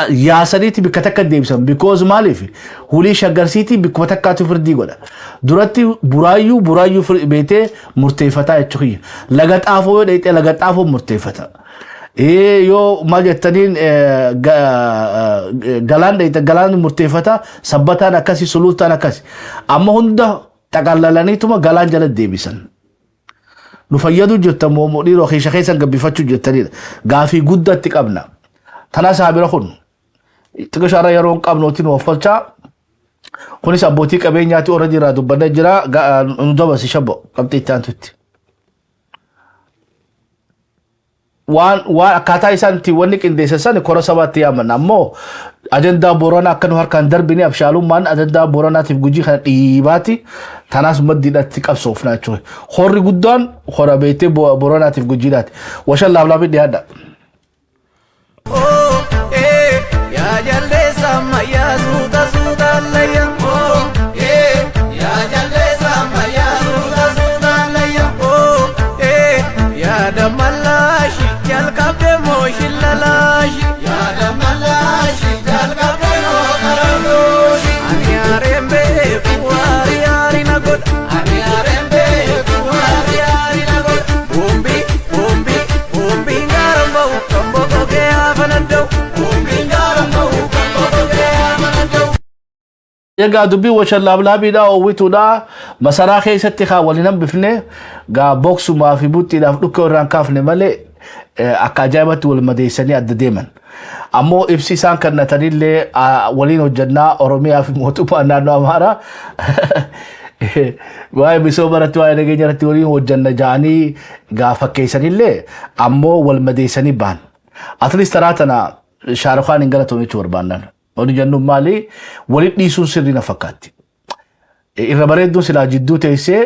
Yaasaniiti bakka takka deebisan. Because maaliif hulii Shaggarsiitii bikkuma takkaatu firdii godha. Duratti Buraayyuu beetee murteeffataa jechuudha. Laga Xaafoo yoo dheeyxee, Laga Xaafoo murteeffata. Yoo maal jettaniin Galaan dheeyxe, Galaan murteeffata, Sabbataan akkasi, Sulultaan akkasi. Amma hunda xaqallalaniituma Galaan jala deebisan. Nu fayyadu jirtan moo dhiiroo keessa keessan gabbifachuu jirtanidha? Gaafii guddaatti qabna. Tana saabira kun xiqqishaarra yeroo hin qabnuutti nu offalchaa. Kunis abbootii qabeenyaatti warra jiraa dubbannee jira. Nu dabasi shabbo qabxii itti aantutti. Waan akkaataa isaan itti wanni qindeessan san kora sabaatti yaamanna, ammoo ajandaa Booranaa akka nu harkaan darbine, abshaalummaan ajandaa Booranaatiif Gujii kana dhiibaati tanaas maddiidhaatti qabsoofna jechuudha. Horri guddaan hora beektee Booranaatiif Gujiidhaati. Washan laablaabee dhiyaadha. Yaa jaldeessa ammayyaa, suuta suuta allayya. Yaa jaldeessa ammayyaa, suuta suuta allayya. Yaada mallaashi jalqabde moo shillalaashi? Yaada mallaashi jalqabde moo karandooshi? Ani yaareen beeku waari yaari na godha. Ani yaareen beeku waari yaari na godha. Boombii boombii boombii gaara ba'u. Egaa dubbii washallaablaabidha oowwituudha masaraa keessatti kaa waliin hambifne gaa boksumaa fi buxxiidhaaf dhukkee irraan kaafne malee akka ajaa'ibatti wal madeessanii adda deeman. Ammoo ibsi isaan kennatanillee waliin hojjannaa Oromiyaa fi mootummaa naannoo Amaaraa waa'ee misooma irratti, waa'ee nageenya irratti waliin hojjanna ja'anii gaa fakkeessanillee ammoo wal madeessanii bahan. At least taraa tana Shaarukaan hin galatoome jechuu barbaannan. Wanni jennuun maali? Walitti dhiisuun sirrii na fakkaatti. Irra bareedduun silaa jidduu teessee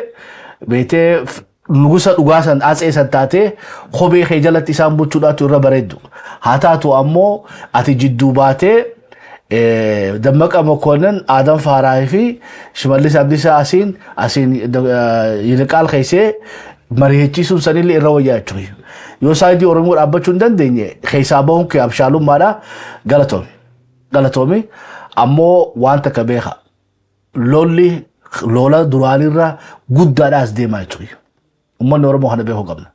beetee nugusa dhugaa san atsee san taatee kophee kee jalatti isaan bulchuudhaatu irra bareeddu. Haa taatu ammoo ati jidduu baatee Dammaqa Mokonnin, Adam Faaraah fi Shimallis Abdiisaa asiin Yiliqaal keessee mari'achiisuun sanillee irra wayyaa jechuudha. Yoo saayidii Oromoo dhaabbachuu hin dandeenye keessaa bahuun kee abshaalummaadha, galatoomi. Galatoomi ammoo waan takka beeka. Lolli lola duraanirra guddaadhaas deemaa jechuudha. Uummanni Oromoo kana beekuu qabna.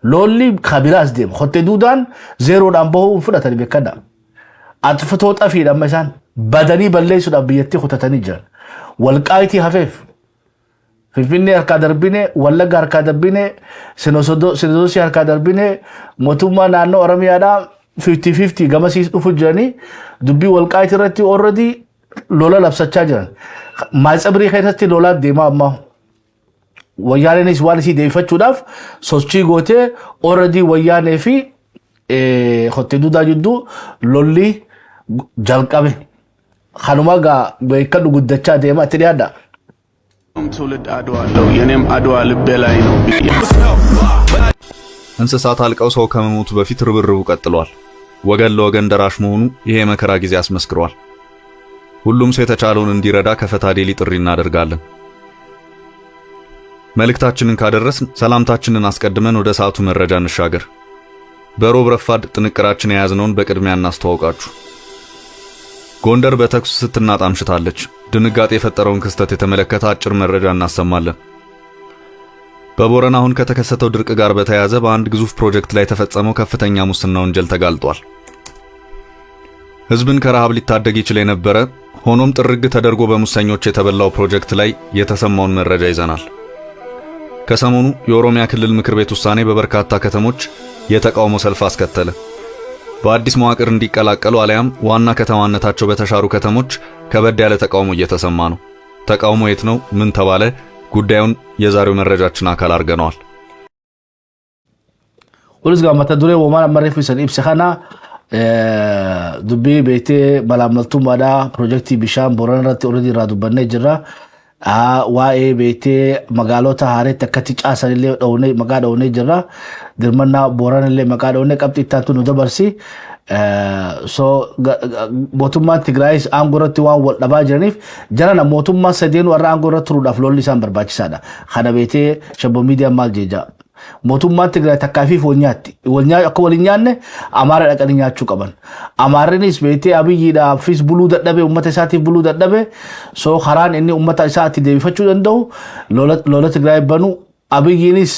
Lolli kabiraas deema. Kottee duudaan zeeroodhaan bahuu hin fudhatani beekadha. Atfitoo xafiidha amma isaan badanii balleessuudhaaf biyyattii kutatanii jiran. Walqaayitii hafeef Finfinnee harkaa darbine, Wallagga harkaa darbine, Sinodosii harkaa darbine, mootummaa naannoo Oromiyaadhaa 50-50 gamasiis dhufu jiranii dubbii walqaayitii irratti already lola labsachaa jiran. Maayitsabirii keessatti lolaa deemaa ammaa. Wayyaaneenis waan isii deebifachuudhaaf sochii gootee already wayyaanee fi kottee duudaa jidduu lolli jalqabe. Kanuma gaa beekadhu guddachaa deema itti dhiyaadha. ትውልድ አድዋ አለው። የኔም አድዋ ልቤ ላይ ነው። እንስሳት አልቀው ሰው ከመሞቱ በፊት ርብርቡ ቀጥሏል። ወገን ለወገን ደራሽ መሆኑ ይሄ የመከራ ጊዜ አስመስክሯል። ሁሉም ሰው የተቻለውን እንዲረዳ ከፈታ ዴሊ ጥሪ እናደርጋለን። መልእክታችንን ካደረስን ሰላምታችንን አስቀድመን ወደ ሰዓቱ መረጃ እንሻገር። በሮብ ረፋድ ጥንቅራችን የያዝነውን በቅድሚያ እናስተዋውቃችሁ። ጎንደር በተኩስ ስትናጥ አምሽታለች። ድንጋጤ የፈጠረውን ክስተት የተመለከተ አጭር መረጃ እናሰማለን። በቦረና አሁን ከተከሰተው ድርቅ ጋር በተያያዘ በአንድ ግዙፍ ፕሮጀክት ላይ የተፈጸመው ከፍተኛ ሙስና ወንጀል ተጋልጧል። ሕዝብን ከረሃብ ሊታደግ ይችል የነበረ ሆኖም ጥርግ ተደርጎ በሙሰኞች የተበላው ፕሮጀክት ላይ የተሰማውን መረጃ ይዘናል። ከሰሞኑ የኦሮሚያ ክልል ምክር ቤት ውሳኔ በበርካታ ከተሞች የተቃውሞ ሰልፍ አስከተለ። በአዲስ መዋቅር እንዲቀላቀሉ አሊያም ዋና ከተማነታቸው በተሻሩ ከተሞች ከበድ ያለ ተቃውሞ እየተሰማ ነው። ተቃውሞ የት ነው? ምን ተባለ? ጉዳዩን የዛሬው መረጃችን አካል አድርገነዋል። Kunis gaa mata duree womaan amma reefu isan ibse kana dubbii beektee malaamaltummaadha piroojeektii bishaan Boorana irratti already irraa dubbannee jirra. Waa'ee beektee magaalota haareetti akkatti caasan illee dhownee maqaa dhownee jirra. Dirmannaa Boorana illee maqaa dhownee qabxii itti aantu nu dabarsi. So mootummaan Tigraayis aangoo irratti waan wal dhabaa jiraniif jarana mootummaan sadeen warra aangoo irra turuudhaaf lolli isaan barbaachisaadha. Kana beetee shabbo miidiyaan maal jeeja? Mootummaan Tigraay takkaafiif wal nyaatti. Akka wal hin nyaanne Amaara dhaqanii nyaachuu qaban. Amaarrinis beetee Abiyyiidhaafis buluu dadhabe, uummata isaatiif buluu dadhabe, so karaan inni uummata isaatti deebifachuu danda'u lola Tigraay banu. Abiyyiinis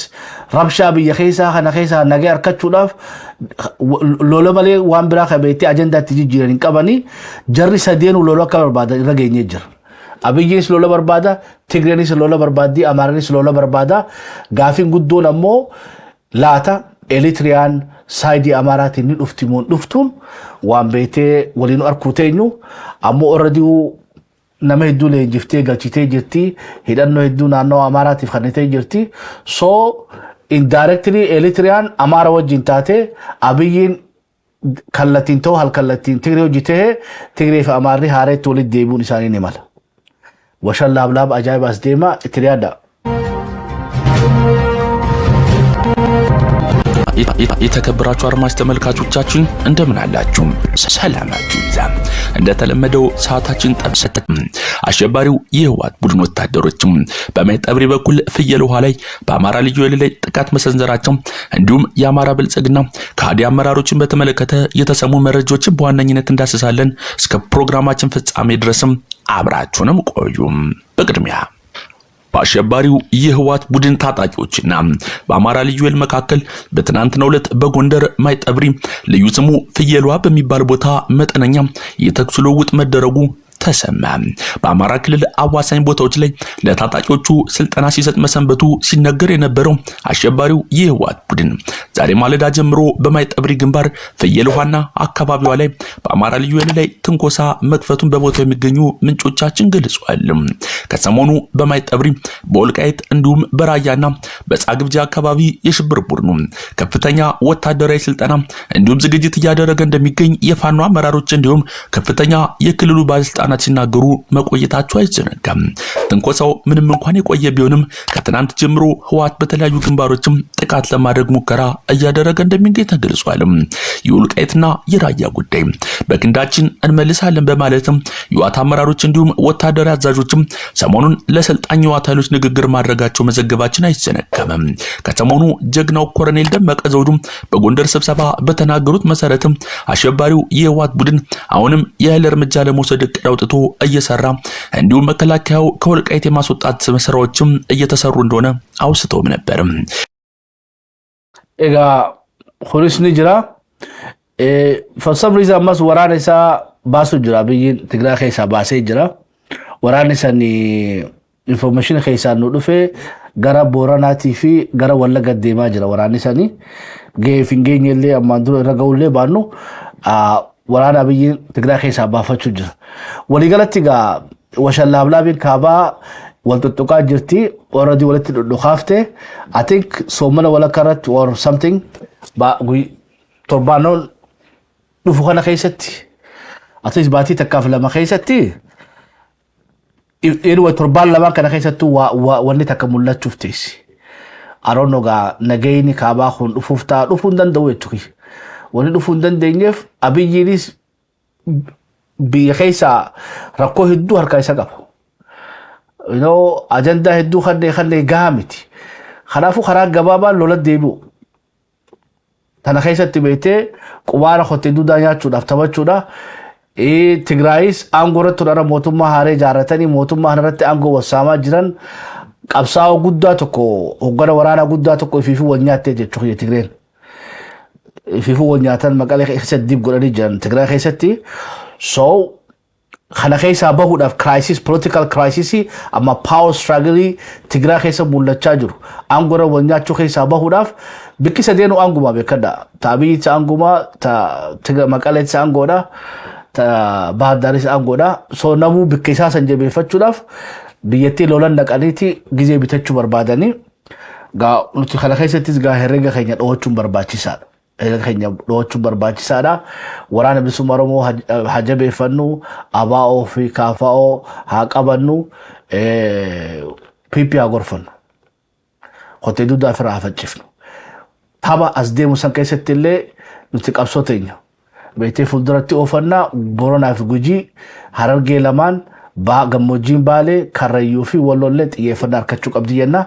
rabshaa biyya keessaa kana keessaa nagaa argachuudhaaf lola malee waan biraa kan beektee ajandaatti jijjiiran hin qabanii jarri sadeenuu lola akka barbaadan irra geenyee jira. Abiyyiinis lola barbaada, Tigreenis lola barbaaddi, Amaaraanis lola barbaada. Gaafiin guddoon ammoo laata Eritiriyaan saayidii Amaaraatiin ni dhufti moo hin dhuftuun waan beektee waliin arkuu teenyu ammoo already nama hedduu leenjiftee galchitee jirti, hidhannoo hedduu naannoo Amaaraatiif kennitee jirti. So indirectly Eritiriyaan Amaara wajjin taate Abiyyiin kallattiin ta'u halkallattiin Tigree hojjetee Tigree fi Amaarri haareetti walitti deebi'uun isaanii ni mala. Washan laablaab ajaa'ibaas deema itti dhiyaadha. የተከበራችሁ አድማጭ ተመልካቾቻችን እንደምን አላችሁ? ሰላማችሁ ይብዛ። እንደተለመደው ሰዓታችን ጠብሰት አሸባሪው የህወሓት ቡድን ወታደሮችም በማይጠብሪ በኩል ፍየል ውሃ ላይ በአማራ ልዩ ኃይል ላይ ጥቃት መሰንዘራቸው እንዲሁም የአማራ ብልጽግና ከሃዲ አመራሮችን በተመለከተ የተሰሙ መረጃዎችን በዋነኝነት እንዳስሳለን። እስከ ፕሮግራማችን ፍጻሜ ድረስም አብራችሁንም ቆዩ። በቅድሚያ በአሸባሪው የህወሓት ቡድን ታጣቂዎችና በአማራ ልዩ ኃይል መካከል በትናንትናው ዕለት በጎንደር ማይጠብሪ ልዩ ስሙ ፍየሏ በሚባል ቦታ መጠነኛ የተኩስ ልውውጥ መደረጉ ተሰማ። በአማራ ክልል አዋሳኝ ቦታዎች ላይ ለታጣቂዎቹ ስልጠና ሲሰጥ መሰንበቱ ሲነገር የነበረው አሸባሪው የህወሓት ቡድን ዛሬ ማለዳ ጀምሮ በማይጠብሪ ግንባር ፍየል ውሃና አካባቢዋ ላይ በአማራ ልዩ ኃይል ላይ ትንኮሳ መክፈቱን በቦታው የሚገኙ ምንጮቻችን ገልጸዋል። ከሰሞኑ በማይጠብሪ፣ በወልቃይት እንዲሁም በራያና በጻግብጃ አካባቢ የሽብር ቡድኑ ከፍተኛ ወታደራዊ ስልጠና እንዲሁም ዝግጅት እያደረገ እንደሚገኝ የፋኖ አመራሮች እንዲሁም ከፍተኛ የክልሉ ባለስልጣናት ሲናገሩ መቆየታቸው አይዘነጋም። ትንኮሳው ምንም እንኳን የቆየ ቢሆንም ከትናንት ጀምሮ ህወሓት በተለያዩ ግንባሮችም ጥቃት ለማድረግ ሙከራ እያደረገ እንደሚገኝ ተገልጿል። የወልቃይትና የራያ ጉዳይ በክንዳችን እንመልሳለን በማለትም የህወሓት አመራሮች እንዲሁም ወታደራዊ አዛዦችም ሰሞኑን ለሰልጣኝ የህወሓት ኃይሎች ንግግር ማድረጋቸው መዘገባችን አይዘነጋም። ከሰሞኑ ጀግናው ኮሎኔል ደመቀ ዘውዱ በጎንደር ስብሰባ በተናገሩት መሰረትም አሸባሪው የህወሓት ቡድን አሁንም የኃይል እርምጃ ለመውሰድ እቅድ አውጥቶ እየሰራ እንዲሁም መከላከያው ከወልቃይት የማስወጣት ስራዎችም እየተሰሩ እንደሆነ አውስተውም ነበር። Egaa kunis ni jira. For some reason ammas waraana isaa baasuu jira. Biyyi Tigraay keessaa baasee jira. Waraanni san information keessaa nu dhufe gara Booranaatii fi gara Wallagga deemaa jira waraanni sanii. Gahee fi hin geenye illee ammaan dura irra ga'ullee baannu waraana biyyi Tigraay keessaa baafachuu jira. Waliigalatti egaa washallaablaabin kaabaa wal tuttuqaa jirti, already walitti dhudhukaafte. I think soomana walakkaa irratti or something torbaanoon dhufu kana keessatti, at least baatii takkaaf lama keessatti, anyway, torbaan lamaan kana keessattuu wanni takka mul'achuuf teessi. Aroon gaa nagayni kaabaa kun dhufuuf ta'a, dhufuu hin danda'u jechuudha. Wanni dhufuu hin dandeenyeef Abiyyiinis biyya keessaa rakkoo hedduu harkaa isa qaba. Ajandaa hedduu kanneen gahaa miti. Kanaafuu karaa gabaabaan lola deebi'u. Tana keessatti beektee qubaara qottee duudaa nyaachuudhaaf taphachuudha. Tigraayis aangoo irratti turan, mootummaa haaree ijaarratanii mootummaa kanarratti aangoo wassaamaa jiran, qabsaa'oo guddaa tokko, hoggana waraanaa guddaa tokko ifiifuu wal nyaattee jechuudha Tigreen. Ifiifuu wal nyaatan, Maqalee keessatti dib godhanii jiran Tigraay keessatti. So kana keessaa bahuudhaaf crisis, political crisis, amma power struggle Tigraay keessa mul'achaa jiru. Aangoo irra wal nyaachuu keessaa bahuudhaaf bikki sadeenu aanguma beekadha. Ta Abiyyitti aanguma, ta Maqaleetti aangoodha, ta Baahardaaris aangoodha. So namuu bikka isaa san jabeeffachuudhaaf biyyattii lolan dhaqaniiti gizee bitachuu barbaadanii. Gaa nuti kana keessattis gaa herrega keenya dho'achuun barbaachisaadha. Herrega keenya dho'achuun barbaachisaadha. Waraana Bilisummaa Oromoo haa jabeeffannu, ABO fi KFO haa qabannu, PP haa gorfannu. Qotee dugdaa ofirraa haa faccifnu. Tapha as deemu san keessatti illee nuti qabsoo teenya beektee fuulduratti oofannaa. Boronaa fi Gujii, Harargee lamaan, gammoojjiin Baalee, Karrayyuu fi Wallollee xiyyeeffannaa argachuu qabdi jenna.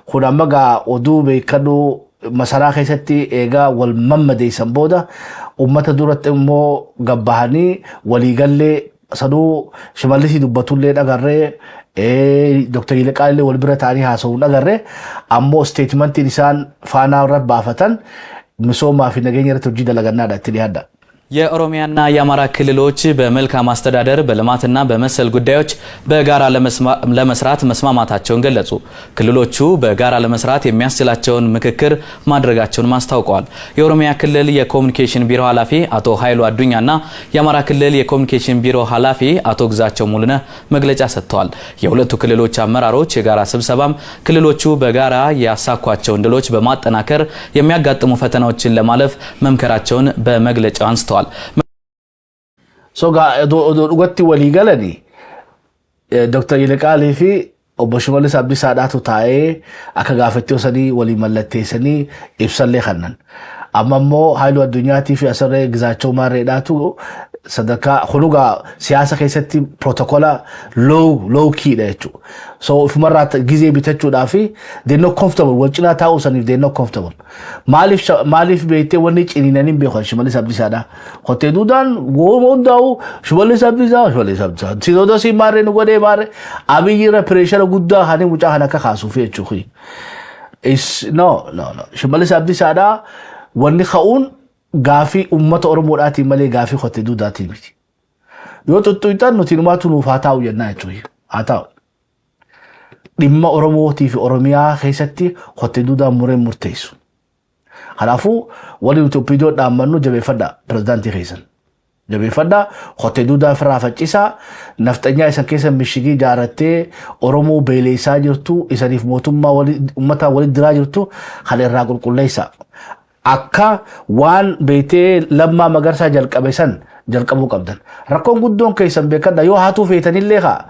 Kun amma gaa oduu beekadhu, masaraa keessatti eegaa wal mammadeessan booda uummata duratti immoo gabbahanii waliigallee sanuu Shimallisii dubbatullee dhagarree, Dr. Yiliqaa illee wal bira ta'anii haasa'uun dhagarree, ammoo statementiin isaan Faanaa irra baafatan misoomaa fi nageenya irratti hojii dalagannaadha itti dhiyaadha. የኦሮሚያና የአማራ ክልሎች በመልካም አስተዳደር፣ በልማትና በመሰል ጉዳዮች በጋራ ለመስራት መስማማታቸውን ገለጹ። ክልሎቹ በጋራ ለመስራት የሚያስችላቸውን ምክክር ማድረጋቸውን አስታውቀዋል። የኦሮሚያ ክልል የኮሚኒኬሽን ቢሮ ኃላፊ አቶ ኃይሉ አዱኛና የአማራ ክልል የኮሚኒኬሽን ቢሮ ኃላፊ አቶ ግዛቸው ሙሉነህ መግለጫ ሰጥተዋል። የሁለቱ ክልሎች አመራሮች የጋራ ስብሰባም ክልሎቹ በጋራ ያሳኳቸውን ድሎች በማጠናከር የሚያጋጥሙ ፈተናዎችን ለማለፍ መምከራቸውን በመግለጫው አንስተዋል። So gaa odoo dhugatti walii galanii Dr. Yiliqaalii fi obbo Shimallis Abdiisaadhaatu taa'ee akka gaafachuu sanii walii mallatteessanii ibsallee kannan. Amma immoo Haayiluu Addunyaatii fi asirree Gizaachoo Maarreedhaatu sadarkaa kunugaa siyaasa keessatti protocol low key dha jechuudha. So ofumarraa gizee bitachuudhaa fi they not comfortable wal cinaa taa'uu saniif, they not comfortable. Maaliif beektee wanni ciniinanii beekan Shimallis Abdiisaadha. Qottee duudaan gooma hundaa'u Shimallis Abdiisaa, Shimallis Abdiisaa. Sinoodosii maarree nu godhee maarree Abiyyi irra pressure guddaa hani mucaa kana akka kaasuuf jechuudha. Is no, no, no. Shimallis Abdiisaadha wanni ka'uun gaafii uummata Oromoodhaatiin malee gaafii qottee duudaatiin miti. Yoo xuxxuuxan nuti numaatu nuuf haa taa'u jennaa jechuudha. Haa taa'u. Dhimma Oromootii fi Oromiyaa keessatti kottee duudaan mureen murteessu. Kanaafuu wanni nuti OPDO dhaammannu, jabeeffadhaa pirezidaantii keessan. Jabeeffadhaa, kottee duudaa ofirraa faccisaa. Nafxanyaa isan keessa mishigii ijaarrattee Oromoo beeleessaa jirtu, isaniif mootummaa uummataa walitti diraa jirtu kan irraa qulqulleessaa. Akka waan beektee Lammaa Magarsaa jalqabe san jalqabuu qabdan. Rakkoon guddoon keessan beekadha, yoo hatuu feetanillee kaa,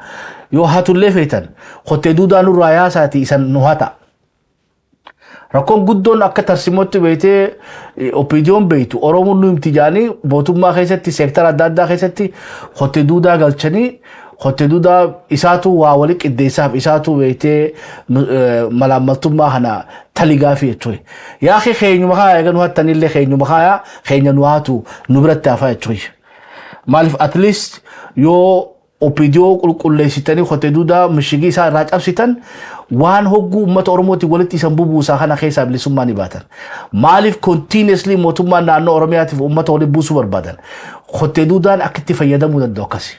yoo hatullee feetan, kottee duudaa nurraa yaasaati isan nu hata. Rakkoon guddoon akka tarsimootti beektee OPDOn beektu, Oromoon nu himti jaanii mootummaa keessatti seektara adda addaa keessatti kottee duudaa galchanii, kottee duudaa isaatu waa wali qindeessaaf, isaatu beektee malaammaltummaa kana taligaafi jechuudha. Yaa keenyuma kaa eega nu hattanillee, keenyuma kaa keenya nu haatu nu biratti hafaa jechuudha. Maaliif, at least yoo OPDO qulqulleessitanii kottee duudaa mishigii isaa irraa cabsitan, waan hogguu uummata Oromootiin walitti isan bubuusaa kana keessaa bilisummaa ni baatan. Maaliif continuously mootummaan naannoo Oromiyaatiif uummata walitti buusuu barbaadan? Kottee duudaan akka itti fayyadamuu danda'u akkasi.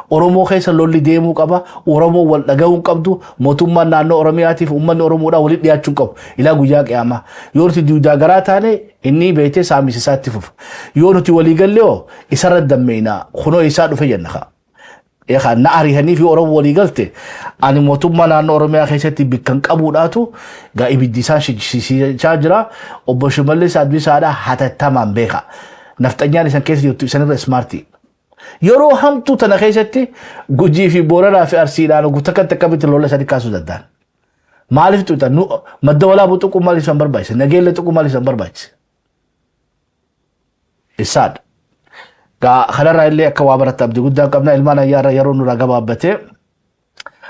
Oromoo keessa lolli deemuu qaba. Oromoo wal dhaga'uu qabdu. Mootummaan naannoo Oromiyaatiif uummanni Oromoodhaa walitti dhiyaachuu qabu. Ilaa guyyaa qiyaamaa. Yoo nuti duudaa garaa taane, inni beektee saamisa isaatti fufa. Yoo nuti walii galle hoo, isarra dammeena. Kunoo isaa dhufe jenna kaa. Eegaa na ariihanii fi Oromoo walii galte, ani mootummaa naannoo Oromiyaa keessatti bikkan qabuudhaatu gaa ibiddi isaan shishisiisaa jira. Obbo Shimallis Abdiisaadhaa hatattamaan beeka. Nafxanyaan isan keessa jirtu isanirra smart. Yeroo hamtuu tana keessatti Gujii fi Booranaa fi Arsiidhaan takka takkamitti lola isaanii kaasuu danda'an. Maaliif tuuta? Madda Walaabuu tuquu maaliif isaan barbaachise? Nageelle tuquu maaliif isaan barbaachise? Isaadha. Gaa kanarraa illee akka waa baratta abdii guddaa qabna. Ilmaan ayyaarra yeroo nurraa gabaabbatee,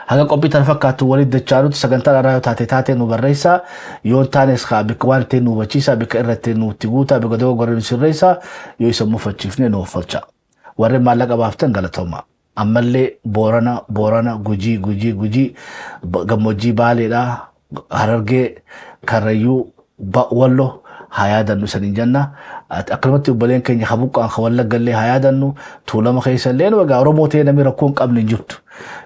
haga qophii tana fakkaattu walitti dachaanutti, sagantaan irraa yoo taate taate nu barreessa, yoo hin taanes kaa bikka waan ta'e nu hubachiisa, bikka irratti nutti guuta, bikka dogoggora nu sirreessa, yoo isa mufachiifne nu offolcha. Warri maallaqa baaftan galatooma. Ammallee Boorana, Boorana, Gujii, Gujii, Gujii, gammoojjii Baaleedha, Harargee, Karrayyuu, Wallo haa yaadannu isaniin jenna. Akkanumatti obboleen keenya ka buqqaan ka Wallaggallee haa yaadannu. Tuulama keessa illee egaa Oromoo ta'ee namni rakkoo hin qabne hin jirtu.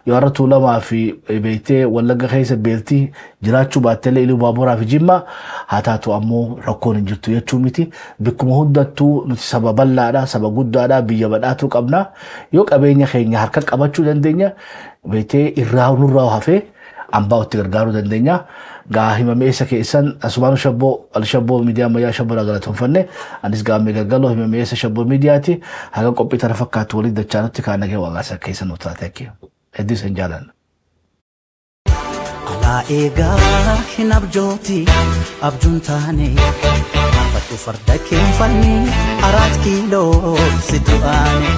Yoo har'a Tuulamaa fi beektee Wallagga keessa beeltii jiraachuu baattellee, Iluu Baaburaa fi Jimma haa taatu, ammoo rakkoon hin jirtu jechuu miti. Bikkuma hundattuu nuti saba bal'aadha, saba guddaadha, biyya badhaatuu qabna. Yoo qabeenya keenya harka qabachuu dandeenya, beektee irraa nurraa hafee ambaa itti gargaaruu dandeenya. Gaa himameessa keessan asumaanu Shabboo Alshabboo Miidiyaa Ammayyaa Shabboodhaa galatoonfanne. Anis Gaammee Galgaloo himameessa Shabboo Miidiyaati. Haga qophii tana fakkaattu walitti dachaanutti kaan nagee waaqaa keessa nu taate. Hedduu isin jaalanna. Alaa eegaa hin abjooti abjuun taane, gaafadhu farda keen falmi Araat Kiiloo si tu'aane.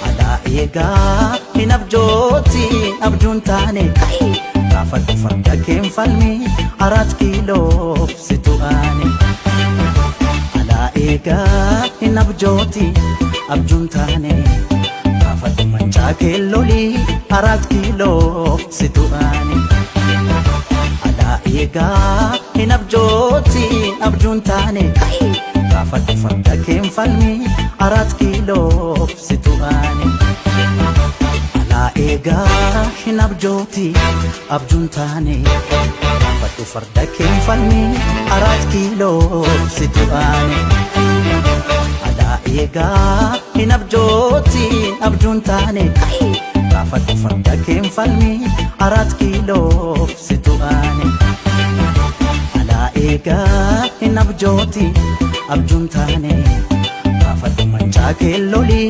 Alaa eegaa hin abjooti abjuun taane, gaafadhu farda keen falmi Araat Kiiloo si tu'aane. Alaa eegaa hin abjooti abjuun taane, gaafadhu mancaa keellolii Araat Kiiloo si tu'aane. Alaa eegaa hin abjooti abjuun taane, gaafadhu farda keen falmi Araat Kiiloo si tu'aane. Alaa eegaa hin abjooti abjuun taane, gaafadhu farda keen falmi Araat Kiiloo si tu'aane. Alaa eegaa hin abjooti abjuun taane, gaafadhu farda keen falmi Araat Kiiloo si tu'aane. Alaa eegaa hin abjooti abjuun taane, gaafadhu mancaa keellolii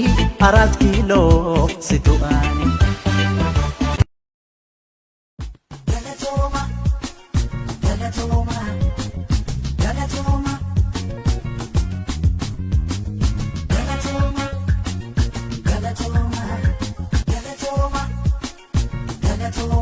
Araat Kiiloo si tu'aane. Galatooma, galatooma, galatooma, galatooma, galatooma, galatooma, galatooma.